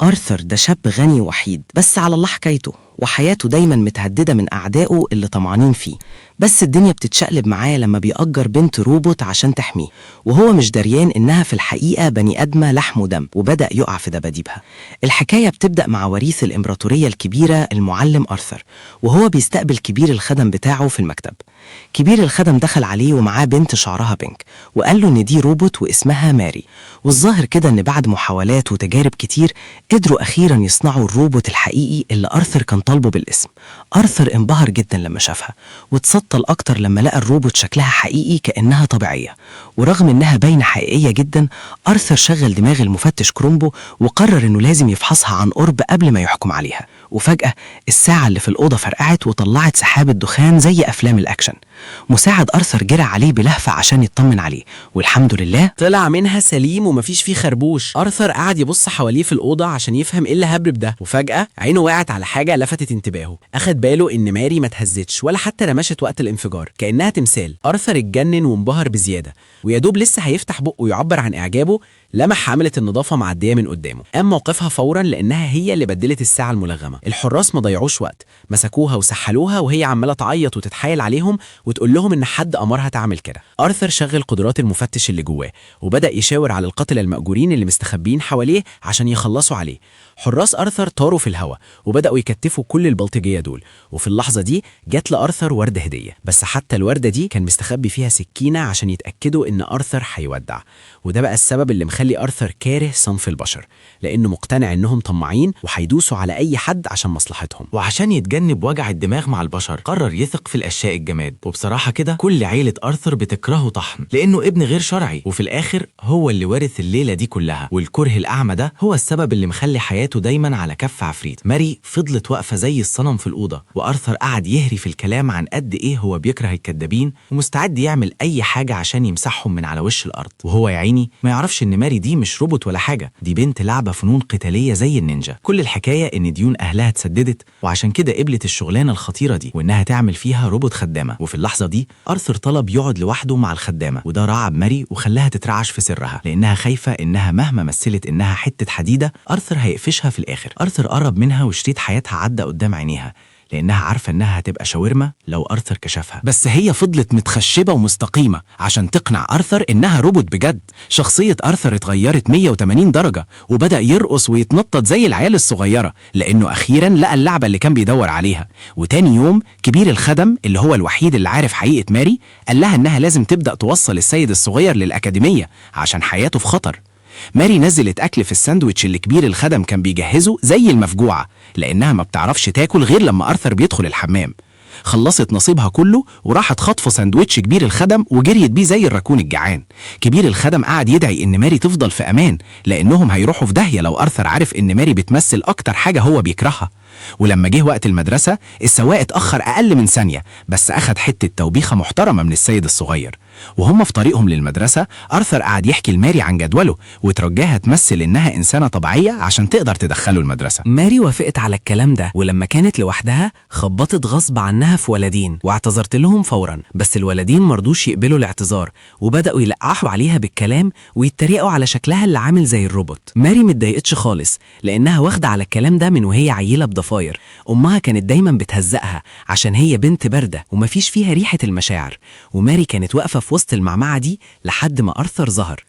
آرثر ده شاب غني وحيد، بس على الله حكايته، وحياته دايما متهددة من أعدائه اللي طمعانين فيه. بس الدنيا بتتشقلب معاه لما بيأجر بنت روبوت عشان تحميه، وهو مش دريان إنها في الحقيقة بني آدمة لحم ودم، وبدأ يقع في دباديبها. الحكاية بتبدأ مع وريث الإمبراطورية الكبيرة المعلم آرثر، وهو بيستقبل كبير الخدم بتاعه في المكتب. كبير الخدم دخل عليه ومعاه بنت شعرها pink، وقال له إن دي روبوت واسمها ماري. والظاهر كده إن بعد محاولات وتجارب كتير قدروا أخيرا يصنعوا الروبوت الحقيقي اللي أرثر كان طالبه بالاسم. أرثر انبهر جدا لما شافها، واتسطل أكتر لما لقى الروبوت شكلها حقيقي كأنها طبيعية. ورغم إنها باينة حقيقية جدا، أرثر شغل دماغ المفتش كرومبو وقرر إنه لازم يفحصها عن قرب قبل ما يحكم عليها. وفجأة الساعة اللي في الأوضة فرقعت وطلعت سحابة دخان زي أفلام الأكشن. مساعد أرثر جرى عليه بلهفة عشان يطمن عليه، والحمد لله طلع منها سليم ومفيش فيه خربوش. ارثر قعد يبص حواليه في الاوضة عشان يفهم ايه اللي هبرب ده، وفجاة عينه وقعت على حاجة لفتت انتباهه. اخد باله ان ماري ما اتهزتش ولا حتى رمشت وقت الانفجار، كانها تمثال. ارثر اتجنن وانبهر بزياده، ويا دوب لسه هيفتح بقه ويعبر عن اعجابه لمح عامله النظافة معدية من قدامه. قام موقفها فورا لانها هي اللي بدلت الساعة الملغمه. الحراس ما ضيعوش وقت، مسكوها وسحلوها وهي عماله تعيط وتتحايل عليهم وتقول لهم ان حد امرها تعمل كده. ارثر شغل قدرات المفتش اللي جواه وبدا يشاور على القتلة المأجورين اللي مستخبيين حواليه عشان يخلصوا عليه. حراس ارثر طاروا في الهواء وبداوا يكتفوا كل البلطجيه دول. وفي اللحظة دي جت لارثر ورده هديه، بس حتى الورده دي كان مستخبي فيها سكينة عشان يتاكدوا ان ارثر هيودع. وده بقى السبب اللي مخلي ارثر كاره صنف البشر، لانه مقتنع انهم طماعين وهيدوسوا على اي حد عشان مصلحتهم. وعشان يتجنب وجع الدماغ مع البشر قرر يثق في الأشياء الجماد. وبصراحة كده كل عيلة أرثر بتكرهه طحن لأنه ابن غير شرعي، وفي الآخر هو اللي ورث الليلة دي كلها. والكره الأعمى ده هو السبب اللي مخلي حياته دايما على كف عفريت. ماري فضلت واقفة زي الصنم في الأوضة، وأرثر قعد يهري في الكلام عن قد إيه هو بيكره الكدابين ومستعد يعمل أي حاجة عشان يمسحهم من على وش الأرض. وهو يا عيني ما يعرفش إن ماري دي مش روبوت ولا حاجة، دي بنت لعبة فنون قتالية زي النينجا. كل الحكاية إن ديون أهلها اتسددت، وعشان كده قبلت الشغلانة الخطيرة دي وإنها تعمل فيها روبوت خدامة. وفي اللحظة دي أرثر طلب يقعد لوحده مع الخدامة، وده رعب ماري وخلاها تترعش في سرها لأنها خايفة إنها مهما مثلت إنها حتة حديدة أرثر هيقفشها في الآخر. أرثر قرب منها وشريط حياتها عدى قدام عينيها لأنها عارفة إنها هتبقى شاورما لو أرثر كشفها. بس هي فضلت متخشبة ومستقيمة عشان تقنع أرثر إنها روبوت بجد. شخصية أرثر اتغيرت 180 درجة وبدأ يرقص ويتنطط زي العيال الصغيرة لأنه أخيرا لقى اللعبة اللي كان بيدور عليها. وتاني يوم كبير الخدم اللي هو الوحيد اللي عارف حقيقة ماري قال لها إنها لازم تبدأ توصل السيد الصغير للأكاديمية عشان حياته في خطر. ماري نزلت أكل في الساندويتش اللي كبير الخدم كان بيجهزه زي المفجوعة لأنها ما بتعرفش تاكل غير لما أرثر بيدخل الحمام. خلصت نصيبها كله وراحت خاطفة ساندويتش كبير الخدم وجريت بيه زي الراكون الجعان. كبير الخدم قعد يدعي إن ماري تفضل في أمان لأنهم هيروحوا في داهية لو أرثر عرف إن ماري بتمثل أكتر حاجة هو بيكرهها. ولما جه وقت المدرسة السواق اتأخر أقل من ثانية بس أخد حتة توبيخة محترمة من السيد الصغير. وهم في طريقهم للمدرسة أرثر قعد يحكي لماري عن جدوله وترجاها تمثل إنها إنسانة طبيعية عشان تقدر تدخله المدرسة. ماري وافقت على الكلام ده، ولما كانت لوحدها خبطت غصب عنها في ولدين واعتذرت لهم فورا، بس الولدين مرضوش يقبلوا الاعتذار وبدأوا يلقحوا عليها بالكلام ويتريقوا على شكلها اللي عامل زي الروبوت. ماري متضايقتش خالص لأنها واخدة على الكلام ده من وهي عيلة بضفاير. أمها كانت دايما بتهزقها عشان هي بنت باردة ومفيش فيها ريحة المشاعر. وماري كانت واقفة في وسط المعمعة دي لحد ما أرثر ظهر.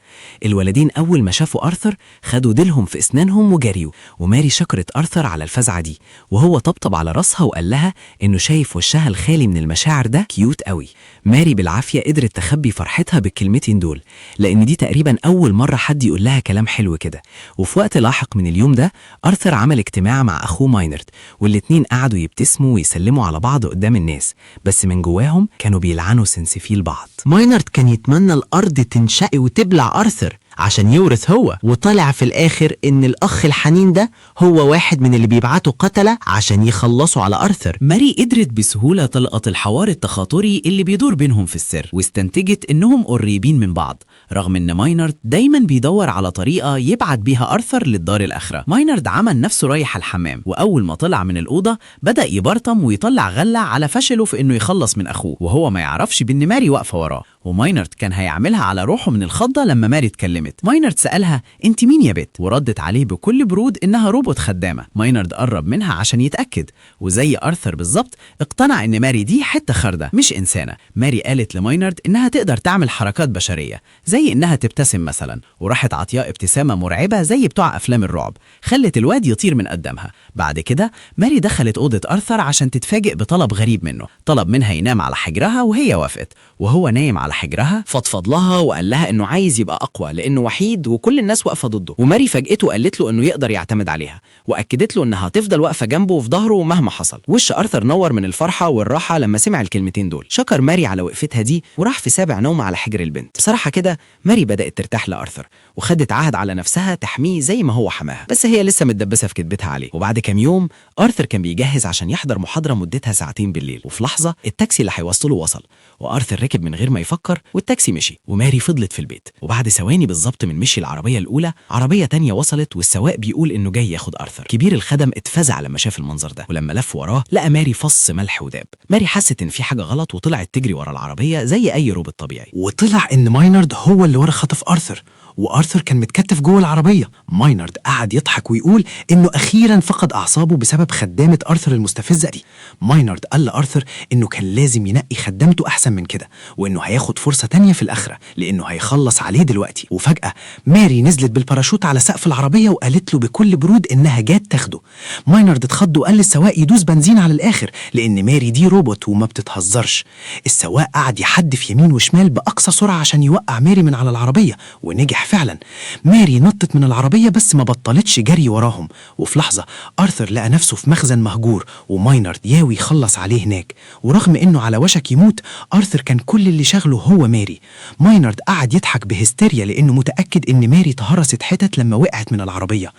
الولدين أول ما شافوا أرثر خدوا ديلهم في أسنانهم وجريوا، وماري شكرت أرثر على الفزعة دي، وهو طبطب على راسها وقال لها إنه شايف وشها الخالي من المشاعر ده cute قوي. ماري بالعافية قدرت تخبي فرحتها بالكلمتين دول لأن دي تقريبا أول مرة حد يقول لها كلام حلو كده. وفي وقت لاحق من اليوم ده أرثر عمل اجتماع مع أخوه ماينرد، والاتنين قعدوا يبتسموا ويسلموا على بعض قدام الناس، بس من جواهم كانوا بيلعنوا سنسفيل بعض. ماينرد كان يتمنى الأرض تنشق وتبلع أرثر عشان يورث هو، وطلع في الآخر إن الأخ الحنين ده هو واحد من اللي بيبعتوا قتلة عشان يخلصوا على أرثر. ماري قدرت بسهولة تلقط الحوار التخاطري اللي بيدور بينهم في السر، واستنتجت إنهم قريبين من بعض، رغم إن ماينرد دايما بيدور على طريقة يبعت بيها أرثر للدار الآخرة. ماينرد عمل نفسه رايح الحمام، وأول ما طلع من الأوضة بدأ يبرطم ويطلع غلة على فشله في إنه يخلص من أخوه، وهو ما يعرفش بإن ماري واقفة وراه. وماينرد كان هيعملها على روحه من الخضة لما ماري اتكلمت. ماينرد سألها انت مين يا بت؟ وردت عليه بكل برود انها روبوت خدامة. ماينرد قرب منها عشان يتأكد، وزي أرثر بالظبط اقتنع ان ماري دي حتة خردة مش إنسانة. ماري قالت لماينرد انها تقدر تعمل حركات بشرية زي انها تبتسم مثلا، وراحت عطياه ابتسامة مرعبة زي بتوع أفلام الرعب، خلت الواد يطير من قدامها. بعد كده ماري دخلت أوضة أرثر عشان تتفاجئ بطلب غريب منه. طلب منها ينام على حجرها وهي وافقت، وهو نايم على حجرها فضفض لها وقال لها انه عايز يبقى اقوى لانه وحيد وكل الناس واقفه ضده. وماري فاجئته وقالت له انه يقدر يعتمد عليها، واكدت له انها هتفضل واقفه جنبه وفي ظهره مهما حصل. وش ارثر نور من الفرحه والراحه لما سمع الكلمتين دول. شكر ماري على وقفتها دي وراح في سابع نوم على حجر البنت. بصراحه كده ماري بدات ترتاح لارثر، وخدت عهد على نفسها تحميه زي ما هو حماها، بس هي لسه متدبسه في كدبتها عليه. وبعد كام يوم ارثر كان بيجهز عشان يحضر محاضره مدتها ساعتين بالليل، وفي لحظه التاكسي اللي هيوصله وصل، وارثر ركب من غير ما يفكر والتاكسي مشي، وماري فضلت في البيت. وبعد ثواني بالظبط من مشي العربيه الاولى، عربيه تانية وصلت والسواق بيقول انه جاي ياخد ارثر. كبير الخدم اتفزع لما شاف المنظر ده، ولما لف وراه لقى ماري فص ملح وداب. ماري حست ان في حاجه غلط وطلعت تجري ورا العربيه زي اي روبوت طبيعي. وطلع إن ماينارد هو اللي ورا خطف أرثر، وأرثر كان متكتف جوه العربية. ماينارد قعد يضحك ويقول إنه أخيراً فقد أعصابه بسبب خدامة أرثر المستفزة دي. ماينارد قال لأرثر إنه كان لازم ينقي خدامته أحسن من كده، وإنه هياخد فرصة تانية في الآخرة لأنه هيخلص عليه دلوقتي. وفجأة ماري نزلت بالباراشوت على سقف العربية وقالت له بكل برود إنها جات تاخده. ماينارد اتخض وقال للسواق يدوس بنزين على الآخر لأن ماري دي روبوت وما بتتهزرش. السواق قعد يحدف يمين وشمال بأقصى سرعة عشان يوقع ماري من على العربية، ونجح فعلا. ماري نطت من العربية بس ما بطلتش جري وراهم. وفي لحظة أرثر لقى نفسه في مخزن مهجور، وماينارد ياوي يخلص عليه هناك. ورغم إنه على وشك يموت، أرثر كان كل اللي شغله هو ماري. ماينارد قعد يضحك بهستيريا لأنه متأكد إن ماري تهرست حتت لما وقعت من العربية.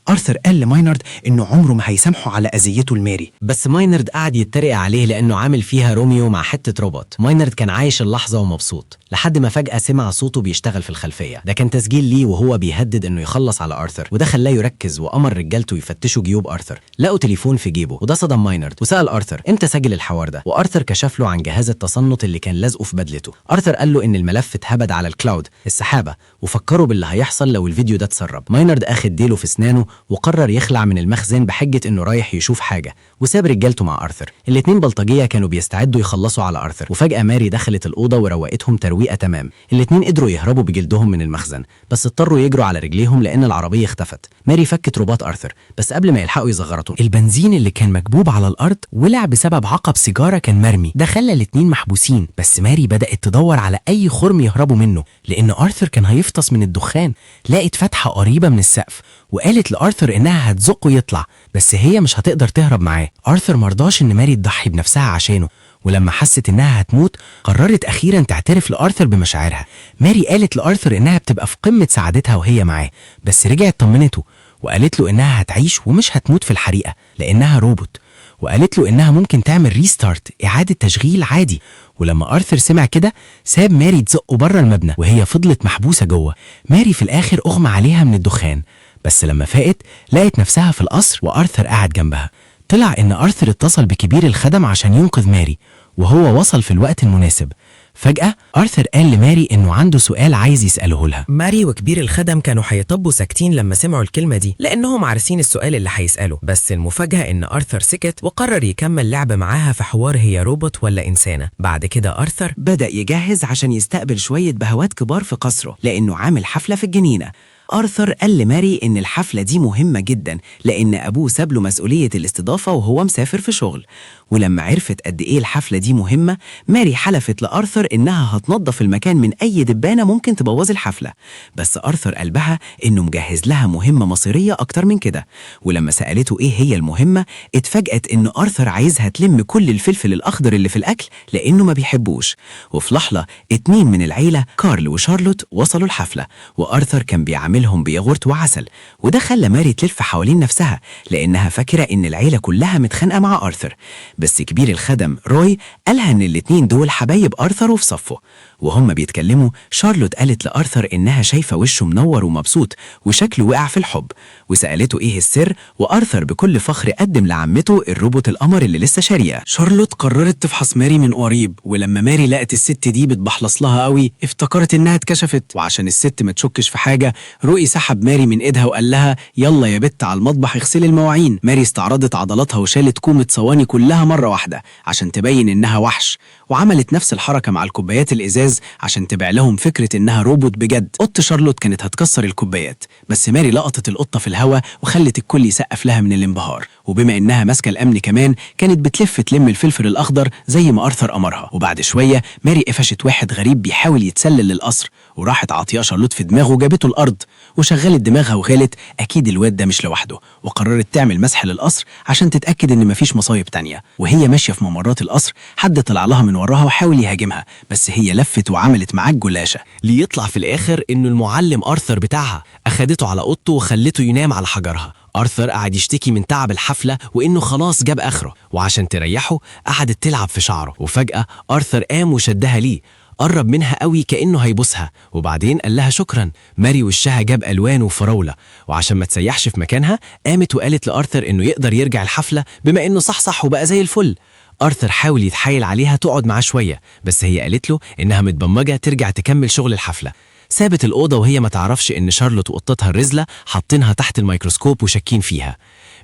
أرثر قال لماينارد إنه عمره ما هيسامحه على أذيته لماري، بس ماينرد قعد يتريق عليه لأنه عامل فيها روميو مع حتة روبوت. ماينرد كان عايش اللحظة ومبسوط لحد ما فجأة سمع صوته بيشتغل في الخلفية. ده كان تسجيل ليه وهو بيهدد إنه يخلص على أرثر، وده خلاه يركز وأمر رجالته يفتشوا جيوب أرثر. لقوا تليفون في جيبه وده صدم ماينرد، وسأل أرثر إمتى سجل الحوار ده، وأرثر كشف له عن جهاز التصنت اللي كان لازقه في بدلته. أرثر قال له إن الملف اتهبد على ال cloud السحابة، وفكروا باللي هيحصل لو الفيديو ده اتسرب. ماينرد أخد ديله في اسنانه وقرر يخلع من المخزن بحجة إنه رايح يشوف حاجة، وساب رجالته مع أرثر. الاتنين بلطجية كانوا بيستعدوا يخلصوا على أرثر، وفجأة ماري دخلت الأوضة وروقتهم ترويقة تمام. الاتنين قدروا يهربوا بجلدهم من المخزن، بس اضطروا يجروا على رجليهم لأن العربية اختفت. ماري فكت رباط أرثر، بس قبل ما يلحقوا يزغرطوا البنزين اللي كان مكبوب على الأرض ولع بسبب عقب سيجارة كان مرمي. ده خلى الاتنين محبوسين، بس ماري بدأت تدور على أي خرم يهربوا منه لأن أرثر كان هيفطس من الدخان. لقت فتحة قريبة من السقف وقالت لأرثر إنها هتزقه يطلع، بس هي مش هتقدر تهرب معاه. أرثر مرضاش إن ماري تضحي بنفسها عشانه، ولما حست إنها هتموت قررت أخيرا تعترف لأرثر بمشاعرها. ماري قالت لأرثر إنها بتبقى في قمة سعادتها وهي معاه، بس رجعت طمنته وقالت له إنها هتعيش ومش هتموت في الحريقة لأنها روبوت، وقالت له إنها ممكن تعمل restart إعادة تشغيل عادي. ولما أرثر سمع كده ساب ماري تزقه بره المبنى وهي فضلت محبوسة جوه. ماري في الآخر أغمى عليها من الدخان، بس لما فاقت لقت نفسها في القصر وأرثر قاعد جنبها. طلع إن أرثر اتصل بكبير الخدم عشان ينقذ ماري، وهو وصل في الوقت المناسب. فجأة أرثر قال لماري إنه عنده سؤال عايز يسأله لها. ماري وكبير الخدم كانوا هيطبوا ساكتين لما سمعوا الكلمة دي لأنهم عارفين السؤال اللي هيسأله، بس المفاجأة إن أرثر سكت وقرر يكمل لعب معاها في حوار هي روبوت ولا إنسانة. بعد كده أرثر بدأ يجهز عشان يستقبل شوية بهوات كبار في قصره لأنه عامل حفلة في الجنينة. أرثر قال لماري إن الحفلة دي مهمة جدا لأن أبوه ساب له مسؤولية الاستضافة وهو مسافر في شغل. ولما عرفت قد إيه الحفلة دي مهمة، ماري حلفت لأرثر إنها هتنظف المكان من أي دبانة ممكن تبوظ الحفلة. بس أرثر قلبها إنه مجهز لها مهمة مصيرية أكتر من كده. ولما سألته إيه هي المهمة، اتفاجأت إن أرثر عايزها تلم كل الفلفل الأخضر اللي في الأكل لأنه ما بيحبوش. وفي لحظة 2 من العيلة كارل وشارلوت وصلوا الحفلة، وأرثر كان بيعاملهم بيعاملهم بياغورت وعسل، وده خلى ماري تلف حوالين نفسها لأنها فاكرة إن العيلة كلها متخانقة مع أرثر. بس كبير الخدم روي قالها إن الاتنين دول حبايب أرثر وفي صفه. وهم بيتكلموا شارلوت قالت لأرثر إنها شايفة وشه منور ومبسوط وشكله وقع في الحب، وسألته إيه السر، وأرثر بكل فخر قدم لعمته الروبوت القمر اللي لسه شاريه. شارلوت قررت تفحص ماري من قريب، ولما ماري لقت الست دي بتبحلص لها قوي افتكرت انها اتكشفت. وعشان الست ما تشكش في حاجة، روي سحب ماري من ايدها وقال لها يلا يا بت على المطبخ اغسلي المواعين. ماري استعرضت عضلاتها وشالت كومة صواني كلها مرة واحدة عشان تبين انها وحش، وعملت نفس الحركة مع الكوبايات الإزاز عشان تبيع لهم فكرة إنها روبوت بجد. قط شارلوت كانت هتكسر الكوبايات، بس ماري لقطت القطة في الهوا وخلت الكل يسقف لها من الانبهار. وبما إنها ماسكة الأمن كمان، كانت بتلف تلم الفلفل الأخضر زي ما أرثر أمرها. وبعد شوية ماري قفشت واحد غريب بيحاول يتسلل للقصر، وراحت عاطياه شارلوت في دماغه وجابته الأرض، وشغلت دماغها وقالت أكيد الواد ده مش لوحده، وقررت تعمل مسح للقصر عشان تتأكد إن مفيش مصايب تانية. وهي ماشية في ممرات القصر حد طلع لها من وراها وحاول يهاجمها، بس هي لفت وعملت معاه الجلاشة. ليطلع في الآخر إنه المعلم أرثر بتاعها أخدته على أوضته وخلته ينام على حجرها. أرثر قعد يشتكي من تعب الحفلة وإنه خلاص جاب آخره، وعشان تريحه قعدت تلعب في شعره. وفجأة أرثر قام وشدها ليه، قرب منها قوي كأنه هيبوسها، وبعدين قال لها شكرا. ماري وشها جاب ألوان وفراولة، وعشان ما تسيحش في مكانها قامت وقالت لأرثر إنه يقدر يرجع الحفلة بما إنه صحصح وبقى زي الفل. أرثر حاول يتحايل عليها تقعد معاه شوية، بس هي قالت له إنها متبمجة ترجع تكمل شغل الحفلة. سابت الأوضة وهي ما تعرفش إن شارلوت وقطتها الرزلة حاطينها تحت الميكروسكوب وشاكين فيها.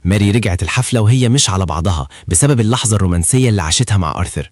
ماري رجعت الحفلة وهي مش على بعضها بسبب اللحظة الرومانسية اللي عاشتها مع أرثر.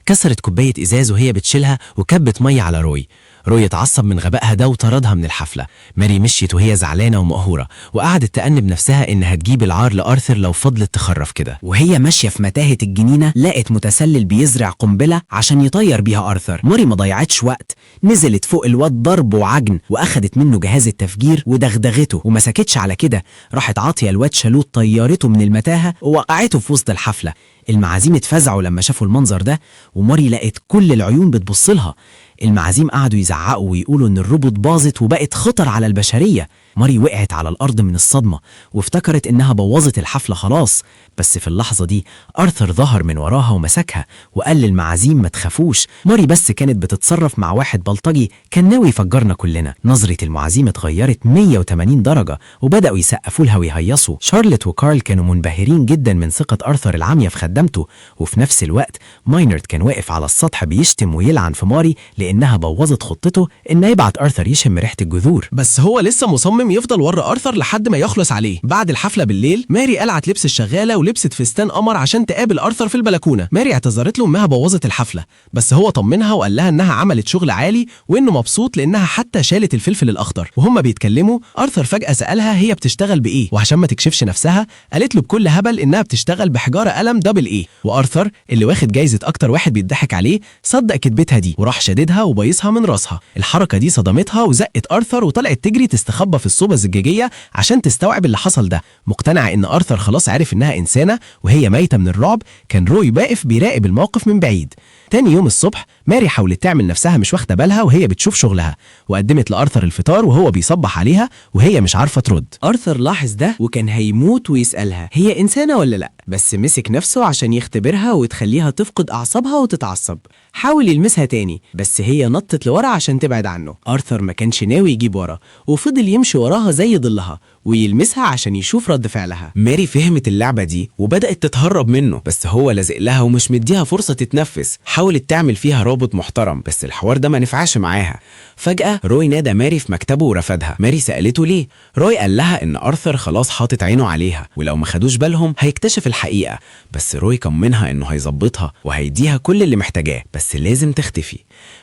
كسرت كوباية إزاز وهي بتشيلها وكبت مية على روي. روي اتعصب من غبائها ده وطردها من الحفلة. ماري مشيت وهي زعلانة ومقهورة، وقعدت تأنب نفسها إنها تجيب العار لأرثر لو فضلت تخرف كده. وهي ماشية في متاهة الجنينة لقت متسلل بيزرع قنبلة عشان يطير بيها أرثر. ماري ما ضيعتش وقت، نزلت فوق الواد ضرب وعجن وأخدت منه جهاز التفجير ودغدغته، وما سكتش على كده، راحت عاطية الواد شالوت طيارته من المتاهة ووقعته في وسط الحفلة. المعازيم اتفزعوا لما شافوا المنظر ده، وماري لقت كل العيون بتبص لها. المعازيم قعدوا يزعقوا ويقولوا إن الروبوت باظت وبقت خطر على البشرية. ماري وقعت على الأرض من الصدمة وافتكرت إنها بوظت الحفلة خلاص، بس في اللحظة دي أرثر ظهر من وراها ومسكها وقال للمعازيم ما تخافوش، ماري بس كانت بتتصرف مع واحد بلطجي كان ناوي يفجرنا كلنا. نظرة المعازيم اتغيرت 180 درجة وبدأوا يسقفوا لها ويهيصوا. شارلوت وكارل كانوا منبهرين جدا من ثقة أرثر العامية في خدمته، وفي نفس الوقت ماينرد كان واقف على السطح بيشتم ويلعن في ماري لأنها بوظت خطته إنه يبعت أرثر يشم ريحة الجذور. بس هو لسه مصمم يفضل ورا أرثر لحد ما يخلص عليه. بعد الحفلة بالليل ماري قلعت لبس الشغالة ولبست فستان قمر عشان تقابل أرثر في البلكونة. ماري اعتذرت له إنها بوظت الحفلة، بس هو طمنها وقال لها إنها عملت شغل عالي وإنه مبسوط لأنها حتى شالت الفلفل الأخضر. وهما بيتكلموا أرثر فجأة سألها هي بتشتغل بإيه، وعشان ما تكشفش نفسها قالت له بكل هبل إنها بتشتغل بحجارة قلم double A. وأرثر اللي واخد جايزة أكتر واحد بيضحك عليه صدق كدبتها دي وراح شاددها وبايسها من راسها. الحركة دي صدمتها وزقت أرثر وطلعت تجري تستخبى في الصوبة الزجاجية عشان تستوعب اللي حصل ده. مقتنعة إن أرثر خلاص عرف إنها إنسانة وهي ميتة من الرعب، كان روي واقف بيراقب الموقف من بعيد. تاني يوم الصبح ماري حاولت تعمل نفسها مش واخدة بالها وهي بتشوف شغلها، وقدمت لأرثر الفطار وهو بيصبح عليها وهي مش عارفة ترد. أرثر لاحظ ده وكان هيموت ويسألها هي إنسانة ولا لأ، بس مسك نفسه عشان يختبرها وتخليها تفقد أعصابها وتتعصب. حاول يلمسها تاني بس هي نطت لورا عشان تبعد عنه. أرثر ما كانش ناوي يجيب ورا وفضل يمشي وراها زي ظلها ويلمسها عشان يشوف رد فعلها. ماري فهمت اللعبة دي وبدأت تتهرب منه، بس هو لازق لها ومش مديها فرصة تتنفس. حاولت تعمل فيها رابط محترم بس الحوار ده ما نفعش معاها. فجأة روي نادى ماري في مكتبه ورفضها. ماري سألته ليه، روي قال لها إن أرثر خلاص حاطط عينه عليها ولو ما خدوش بالهم هيكتشف الحقيقة، بس روي طمنها إنه هيظبطها وهيديها كل اللي محتاجاه بس لازم تختفي.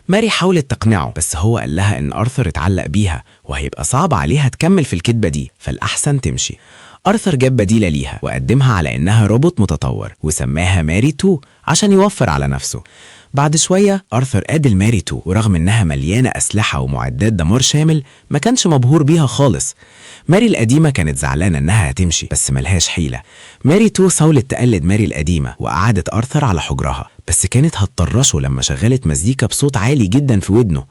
ماري حاولت تقنعه بس هو قال لها إن أرثر اتعلق بيها وهيبقى صعب عليها تكمل في الكدبة دي، فالأحسن تمشي. أرثر جاب بديلة ليها وقدمها على إنها روبوت متطور وسماها ماري 2 عشان يوفر على نفسه. بعد شوية أرثر قابل ماري 2 ورغم إنها مليانة أسلحة ومعدات دمار شامل ما كانش مبهور بيها خالص. ماري القديمة كانت زعلانة إنها هتمشي بس ملهاش حيلة. ماري 2 حاولت تقلد ماري القديمة وقعدت أرثر على حجرها، بس كانت هتطرشه لما شغلت مزيكا بصوت عالي جدا في ودنه.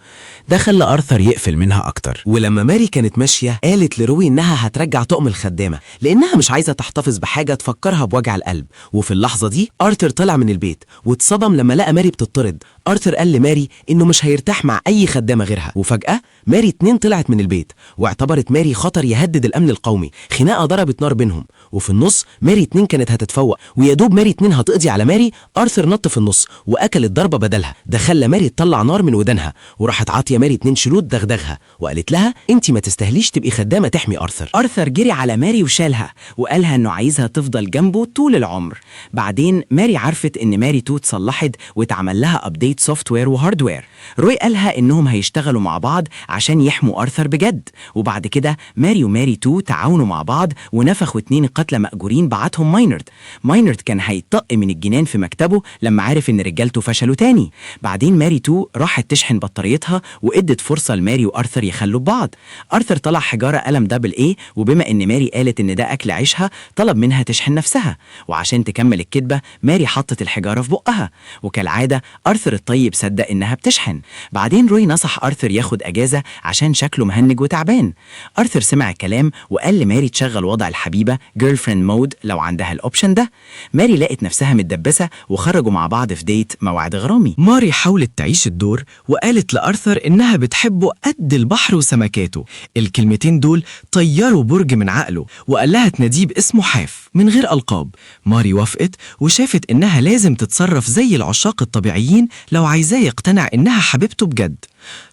ده خلى أرثر يقفل منها أكتر. ولما ماري كانت ماشية قالت لروي إنها هترجع طقم الخدامة لأنها مش عايزة تحتفظ بحاجة تفكرها بوجع القلب. وفي اللحظة دي أرثر طلع من البيت واتصدم لما لقى ماري بتطرد. أرثر قال لماري إنه مش هيرتاح مع أي خدامة غيرها. وفجأة ماري 2 طلعت من البيت واعتبرت ماري خطر يهدد الأمن القومي. خناقة ضربت نار بينهم، وفي النص ماري 2 كانت هتتفوق، ويا دوب ماري 2 هتقضي على ماري، أرثر نط في النص وأكل الضربة بدلها. ده خلى ماري تطلع نار من ودانها، وراحت عاطية ماري 2 شلوت دغدغها وقالت لها انت ما تستاهليش تبقي خدامة تحمي أرثر. أرثر جري على ماري وشالها وقالها إنه عايزها تفضل جنبه طول العمر. بعدين ماري عرفت إن ماري 2 اتصلحت واتعمل لها update software و hardware. روي قالها إنهم هيشتغلوا مع بعض عشان يحموا أرثر بجد. وبعد كده ماري وماري 2 تعاونوا مع بعض ونفخوا 2 قتلى مأجورين بعتهم ماينرد. ماينرد كان هيطق من الجنان في مكتبه لما عرف إن رجالته فشلوا تاني. بعدين ماري 2 راحت تشحن بطاريتها وادت فرصة لماري وأرثر يخلوا ببعض. أرثر طلع حجارة قلم double A، وبما إن ماري قالت إن ده أكل عيشها طلب منها تشحن نفسها. وعشان تكمل الكدبة ماري حطت الحجارة في بقها، وكالعادة أرثر الطيب صدق إنها بتشحن. بعدين روي نصح أرثر ياخد أجازة عشان شكله مهنج وتعبان. أرثر سمع الكلام وقال لماري تشغل وضع الحبيبة girlfriend mode لو عندها ال option ده. ماري لقت نفسها متدبسة وخرجوا مع بعض في date موعد غرامي. ماري حاولت تعيش الدور وقالت لأرثر إنها بتحبه قد البحر وسمكاته. الكلمتين دول طيروا برج من عقله، وقال لها تناديه باسمه حاف من غير ألقاب. ماري وافقت وشافت إنها لازم تتصرف زي العشاق الطبيعيين لو عايزاه يقتنع إنها حبيبته بجد.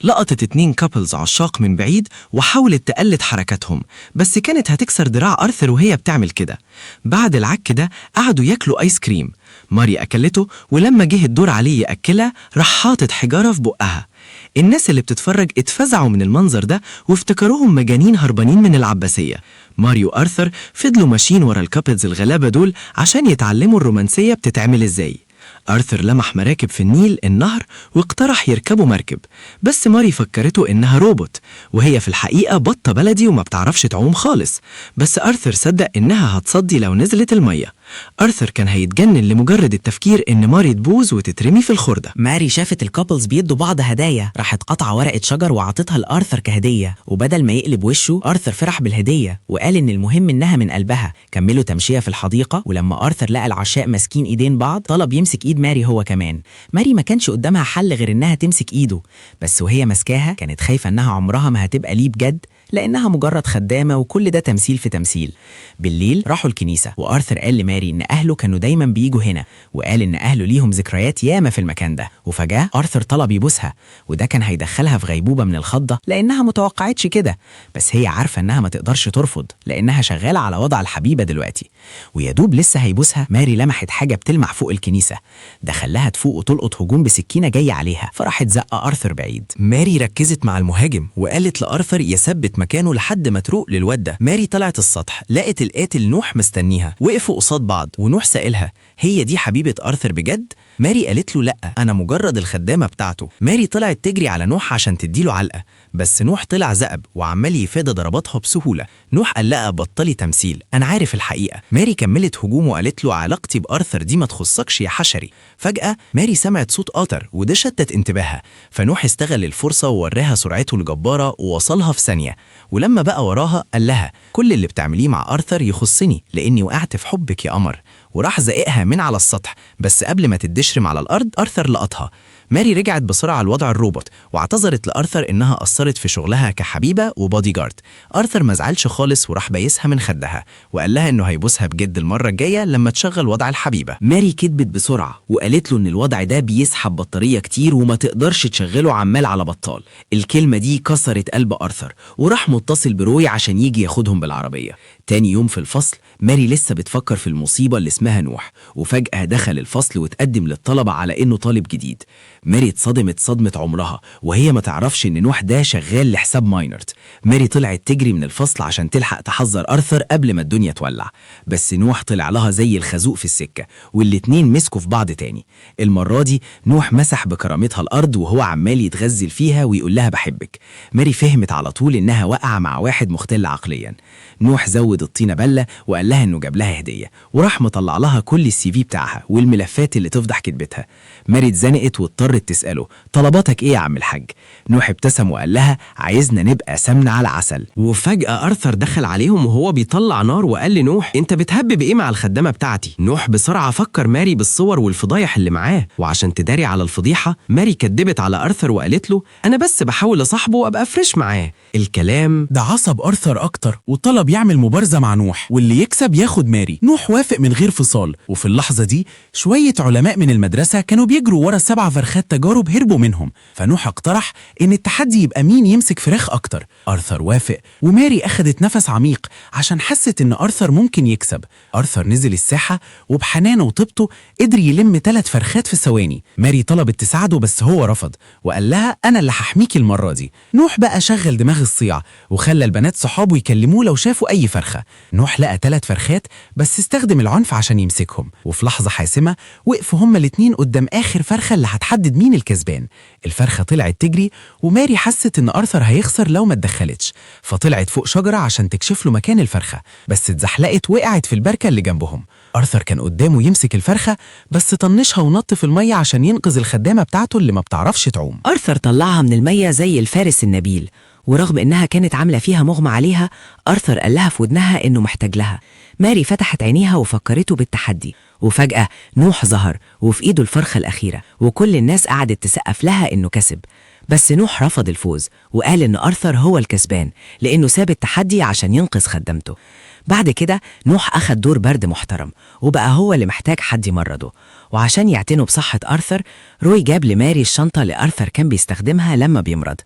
لقطت 2 couples عشاق من بعيد وحاولت تقلد حركاتهم، بس كانت هتكسر دراع أرثر وهي بتعمل كده. بعد العك ده قعدوا ياكلوا آيس كريم. ماري أكلته، ولما جه الدور عليه يأكلها راح حاطط حجارة في بقها. الناس اللي بتتفرج اتفزعوا من المنظر ده وافتكروهم مجانين هربانين من العباسية. ماري وأرثر فضلوا ماشيين ورا ال couples الغلابة دول عشان يتعلموا الرومانسية بتتعمل ازاي. أرثر لمح مراكب في النيل النهر واقترح يركبوا مركب، بس ماري فكرته إنها روبوت، وهي في الحقيقة بطة بلدي وما بتعرفش تعوم خالص. بس أرثر صدق إنها هتصدي لو نزلت المية. أرثر كان هيتجنن لمجرد التفكير إن ماري تبوظ وتترمي في الخردة. ماري شافت ال couples بيدوا بعض هدايا، راحت قطع ورقة شجر وعطتها لأرثر كهدية. وبدل ما يقلب وشه أرثر فرح بالهدية وقال إن المهم إنها من قلبها. كملوا تمشية في الحديقة، ولما أرثر لقى العشاق ماسكين إيدين بعض طلب يمسك إيد ماري هو كمان. ماري ما كانش قدامها حل غير إنها تمسك إيده، بس وهي ماسكاها كانت خايفة إنها عمرها ما هتبقى ليه بجد لأنها مجرد خدامة وكل ده تمثيل في تمثيل. بالليل راحوا الكنيسة، وأرثر قال لماري إن أهله كانوا دايما بيجوا هنا، وقال إن أهله ليهم ذكريات ياما في المكان ده. وفجأة أرثر طلب يبوسها، وده كان هيدخلها في غيبوبة من الخضة لأنها متوقعتش كده، بس هي عارفة إنها ما تقدرش ترفض لأنها شغالة على وضع الحبيبة دلوقتي. ويدوب لسه هيبوسها ماري لمحت حاجة بتلمع فوق الكنيسة، ده خلاها تفوق وتلقط هجوم بسكينة جاية عليها، فراحت زقة أرثر بعيد. ماري ركزت مع المهاجم وقالت لأرثر يثبت مكانه لحد ما تروق للواد ده. ماري طلعت السطح لقت القاتل نوح مستنيها، وقفوا قصاد بعض ونوح سألها هي دي حبيبة أرثر بجد؟ ماري قالت له لأ، أنا مجرد الخدامة بتاعته. ماري طلعت تجري على نوح عشان تديله علقة، بس نوح طلع زقب وعمال يفادى ضرباتها بسهولة. نوح قال لها بطلي تمثيل، أنا عارف الحقيقة. ماري كملت هجوم وقالت له علاقتي بأرثر دي ما تخصكش يا حشري. فجأة ماري سمعت صوت قطر وده شتت انتباهها، فنوح استغل الفرصة ووراها سرعته الجبارة ووصلها في ثانية. ولما بقى وراها قال لها كل اللي بتعمليه مع أرثر يخصني لأني وقعت في حبك يا قمر، وراح زقها من على السطح. بس قبل ما تدشرم على الأرض أرثر لقطها. ماري رجعت بسرعة لوضع الروبوت واعتذرت لأرثر إنها قصرت في شغلها كحبيبة وبادي جارد. أرثر ما زعلش خالص وراح بايسها من خدها وقال لها إنه هيبوسها بجد المرة الجاية لما تشغل وضع الحبيبة. ماري كدبت بسرعة وقالت له إن الوضع ده بيسحب بطارية كتير وما تقدرش تشغله عمال على بطال. الكلمة دي كسرت قلب أرثر وراح متصل بروي عشان يجي ياخدهم بالعربية. تاني يوم في الفصل ماري لسه بتفكر في المصيبة اللي اسمها نوح، وفجأة دخل الفصل وتقدم للطلبة على إنه طالب جديد. ماري اتصدمت صدمة عمرها وهي ما تعرفش إن نوح ده شغال لحساب ماينرد. ماري طلعت تجري من الفصل عشان تلحق تحذر أرثر قبل ما الدنيا تولع، بس نوح طلع لها زي الخازوق في السكة، والاتنين مسكوا في بعض تاني. المرة دي نوح مسح بكرامتها الأرض وهو عمال يتغزل فيها ويقول لها بحبك. ماري فهمت على طول إنها واقعة مع واحد مختل عقليا. نوح زود الطينة بلة وقال لها إنه جاب لها هدية، وراح مطلع لها كل ال CV بتاعها والملفات اللي تفضح كدبتها. ماري اتزنقت واضطرت تسأله طلباتك إيه يا عم الحاج؟ نوح ابتسم وقال لها عايزنا نبقى سمنة على عسل. وفجأة أرثر دخل عليهم وهو بيطلع نار وقال لنوح أنت بتهبب إيه مع الخدامة بتاعتي؟ نوح بسرعة فكر ماري بالصور والفضايح اللي معاه، وعشان تداري على الفضيحة ماري كدبت على أرثر وقالت له أنا بس بحاول أصاحبه وأبقى fresh معاه. الكلام ده عصب أرثر أكتر وطلب يعمل مبارزة مع نوح، واللي يكسب ياخد ماري. نوح وافق من غير فصال. وفي اللحظة دي شوية علماء من المدرسة كانوا بيجروا ورا 7 فرخات تجارب هربوا منهم، فنوح اقترح إن التحدي يبقى مين يمسك فراخ أكتر. أرثر وافق، وماري أخدت نفس عميق عشان حست إن أرثر ممكن يكسب. أرثر نزل الساحة وبحنانه وطيبته قدر يلم 3 فرخات في ثواني. ماري طلبت تساعده بس هو رفض وقال لها أنا اللي هحميكي المرة دي. نوح بقى شغل دماغ الصيع وخلى البنات صحابه يكلموه لو شافوا أي فرخة. نوح لقى 3 فرخات بس استخدم العنف عشان يمسكهم، وفي لحظة حاسمة وقفوا هما الاتنين قدام آخر فرخة اللي هتحدد مين الكسبان. الفرخة طلعت تجري وماري حست إن أرثر هيخسر لو ما اتدخلتش، فطلعت فوق شجرة عشان تكشف له مكان الفرخة، بس اتزحلقت وقعت في البركة اللي جنبهم. أرثر كان قدامه يمسك الفرخة بس طنشها ونط في المية عشان ينقذ الخدامة بتاعته اللي ما بتعرفش تعوم. أرثر طلعها من المية زي الفارس النبيل، ورغم إنها كانت عاملة فيها مغمى عليها أرثر قال لها في ودنها إنه محتاج لها. ماري فتحت عينيها وفكرته بالتحدي، وفجأة نوح ظهر وفي إيده الفرخة الأخيرة، وكل الناس قعدت تسقف لها إنه كسب. بس نوح رفض الفوز وقال إن أرثر هو الكسبان لأنه ساب التحدي عشان ينقذ خدمته. بعد كده نوح أخد دور برد محترم وبقى هو اللي محتاج حد يمرضه، وعشان يعتنوا بصحة أرثر روي جاب لماري الشنطة اللي أرثر كان بيستخدمها لما بيمرض.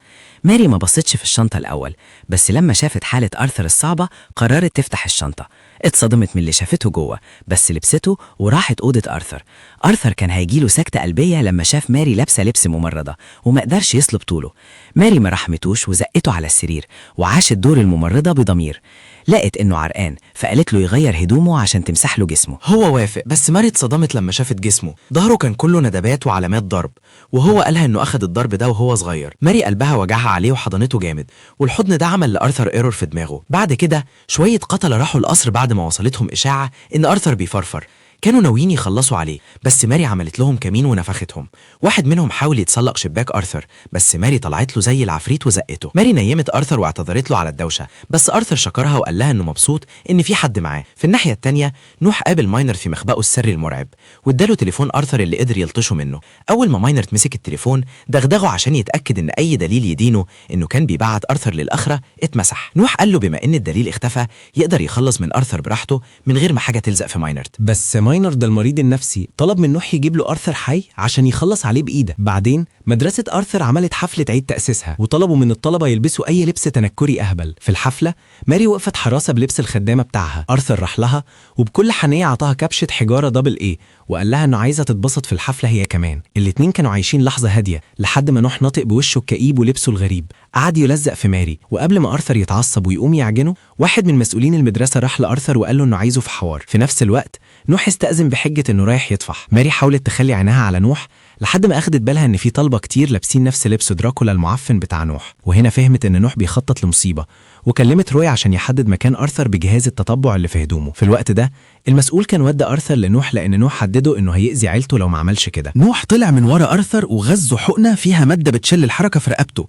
ماري ما بصتش في الشنطة الأول، بس لما شافت حالة أرثر الصعبة قررت تفتح الشنطة. اتصدمت من اللي شافته جوه، بس لبسته وراحت أوضة أرثر. أرثر كان هيجيله سكتة قلبية لما شاف ماري لابسة لبس ممرضة وما قدرش يصلب طوله. ماري ما رحمتوش وزقته على السرير وعاشت دور الممرضة بضمير. لقت إنه عرقان فقالت له يغير هدومه عشان تمسح له جسمه. هو وافق، بس ماري اتصدمت لما شافت جسمه، ظهره كان كله ندبات وعلامات ضرب، وهو قالها انه اخد الضرب ده وهو صغير. ماري قلبها وجعها عليه وحضنته جامد، والحضن ده عمل لارثر error في دماغه. بعد كده شوية قتلة راحوا القصر بعد ما وصلتهم إشاعة ان ارثر بيفرفر، كانوا ناويين يخلصوا عليه، بس ماري عملت لهم كمين ونفختهم. واحد منهم حاول يتسلق شباك أرثر، بس ماري طلعت له زي العفريت وزقته. ماري نيمت أرثر واعتذرت له على الدوشة، بس أرثر شكرها وقال لها إنه مبسوط إن في حد معاه. في الناحية التانية نوح قابل ماينر في مخبأه السري المرعب، واداله تليفون أرثر اللي قدر يلطشه منه. أول ما ماينر مسك التليفون دغدغه عشان يتأكد إن أي دليل يدينه إنه كان بيبعت أرثر للآخرة اتمسح. نوح قال له بما إن الدليل اختفى يقدر يخلص من أرثر براحته من غير ما حاجة تلزق في ماينرد. بس ماينرد المريض النفسي طلب من نوح يجيب له أرثر حي عشان يخلص عليه بإيده. بعدين مدرسة أرثر عملت حفلة عيد تأسيسها وطلبوا من الطلبة يلبسوا أي لبس تنكري أهبل. في الحفلة ماري وقفت حراسة بلبس الخدامة بتاعها. أرثر راح لها وبكل حنية عطاها كبشة حجارة double A وقال لها إنه عايزة تتبسط في الحفلة هي كمان. الاتنين كانوا عايشين لحظة هادية لحد ما نوح نطق بوشه الكئيب ولبسه الغريب، قعد يلزق في ماري. وقبل ما أرثر يتعصب ويقوم يعجنه، واحد من مسؤولين المدرسة راح لأرثر وقال له إنه عايزه في حوار. في نفس الوقت نوح استأذن بحجة إنه رايح يطفح. ماري حاولت تخلي عينها على نوح لحد ما أخدت بالها إن في طلبة كتير لابسين نفس لبس دراكولا المعفن بتاع نوح، وهنا فهمت إن نوح بيخطط لمصيبة، وكلمت روي عشان يحدد مكان أرثر بجهاز التتبع اللي في هدومه. في الوقت ده المسؤول كان ودى أرثر لنوح لأن نوح حدده إنه هيأذي عيلته لو ما عملش كده. نوح طلع من ورا أرثر وغزه حقنة فيها مادة بتشل الحركة في رقبته.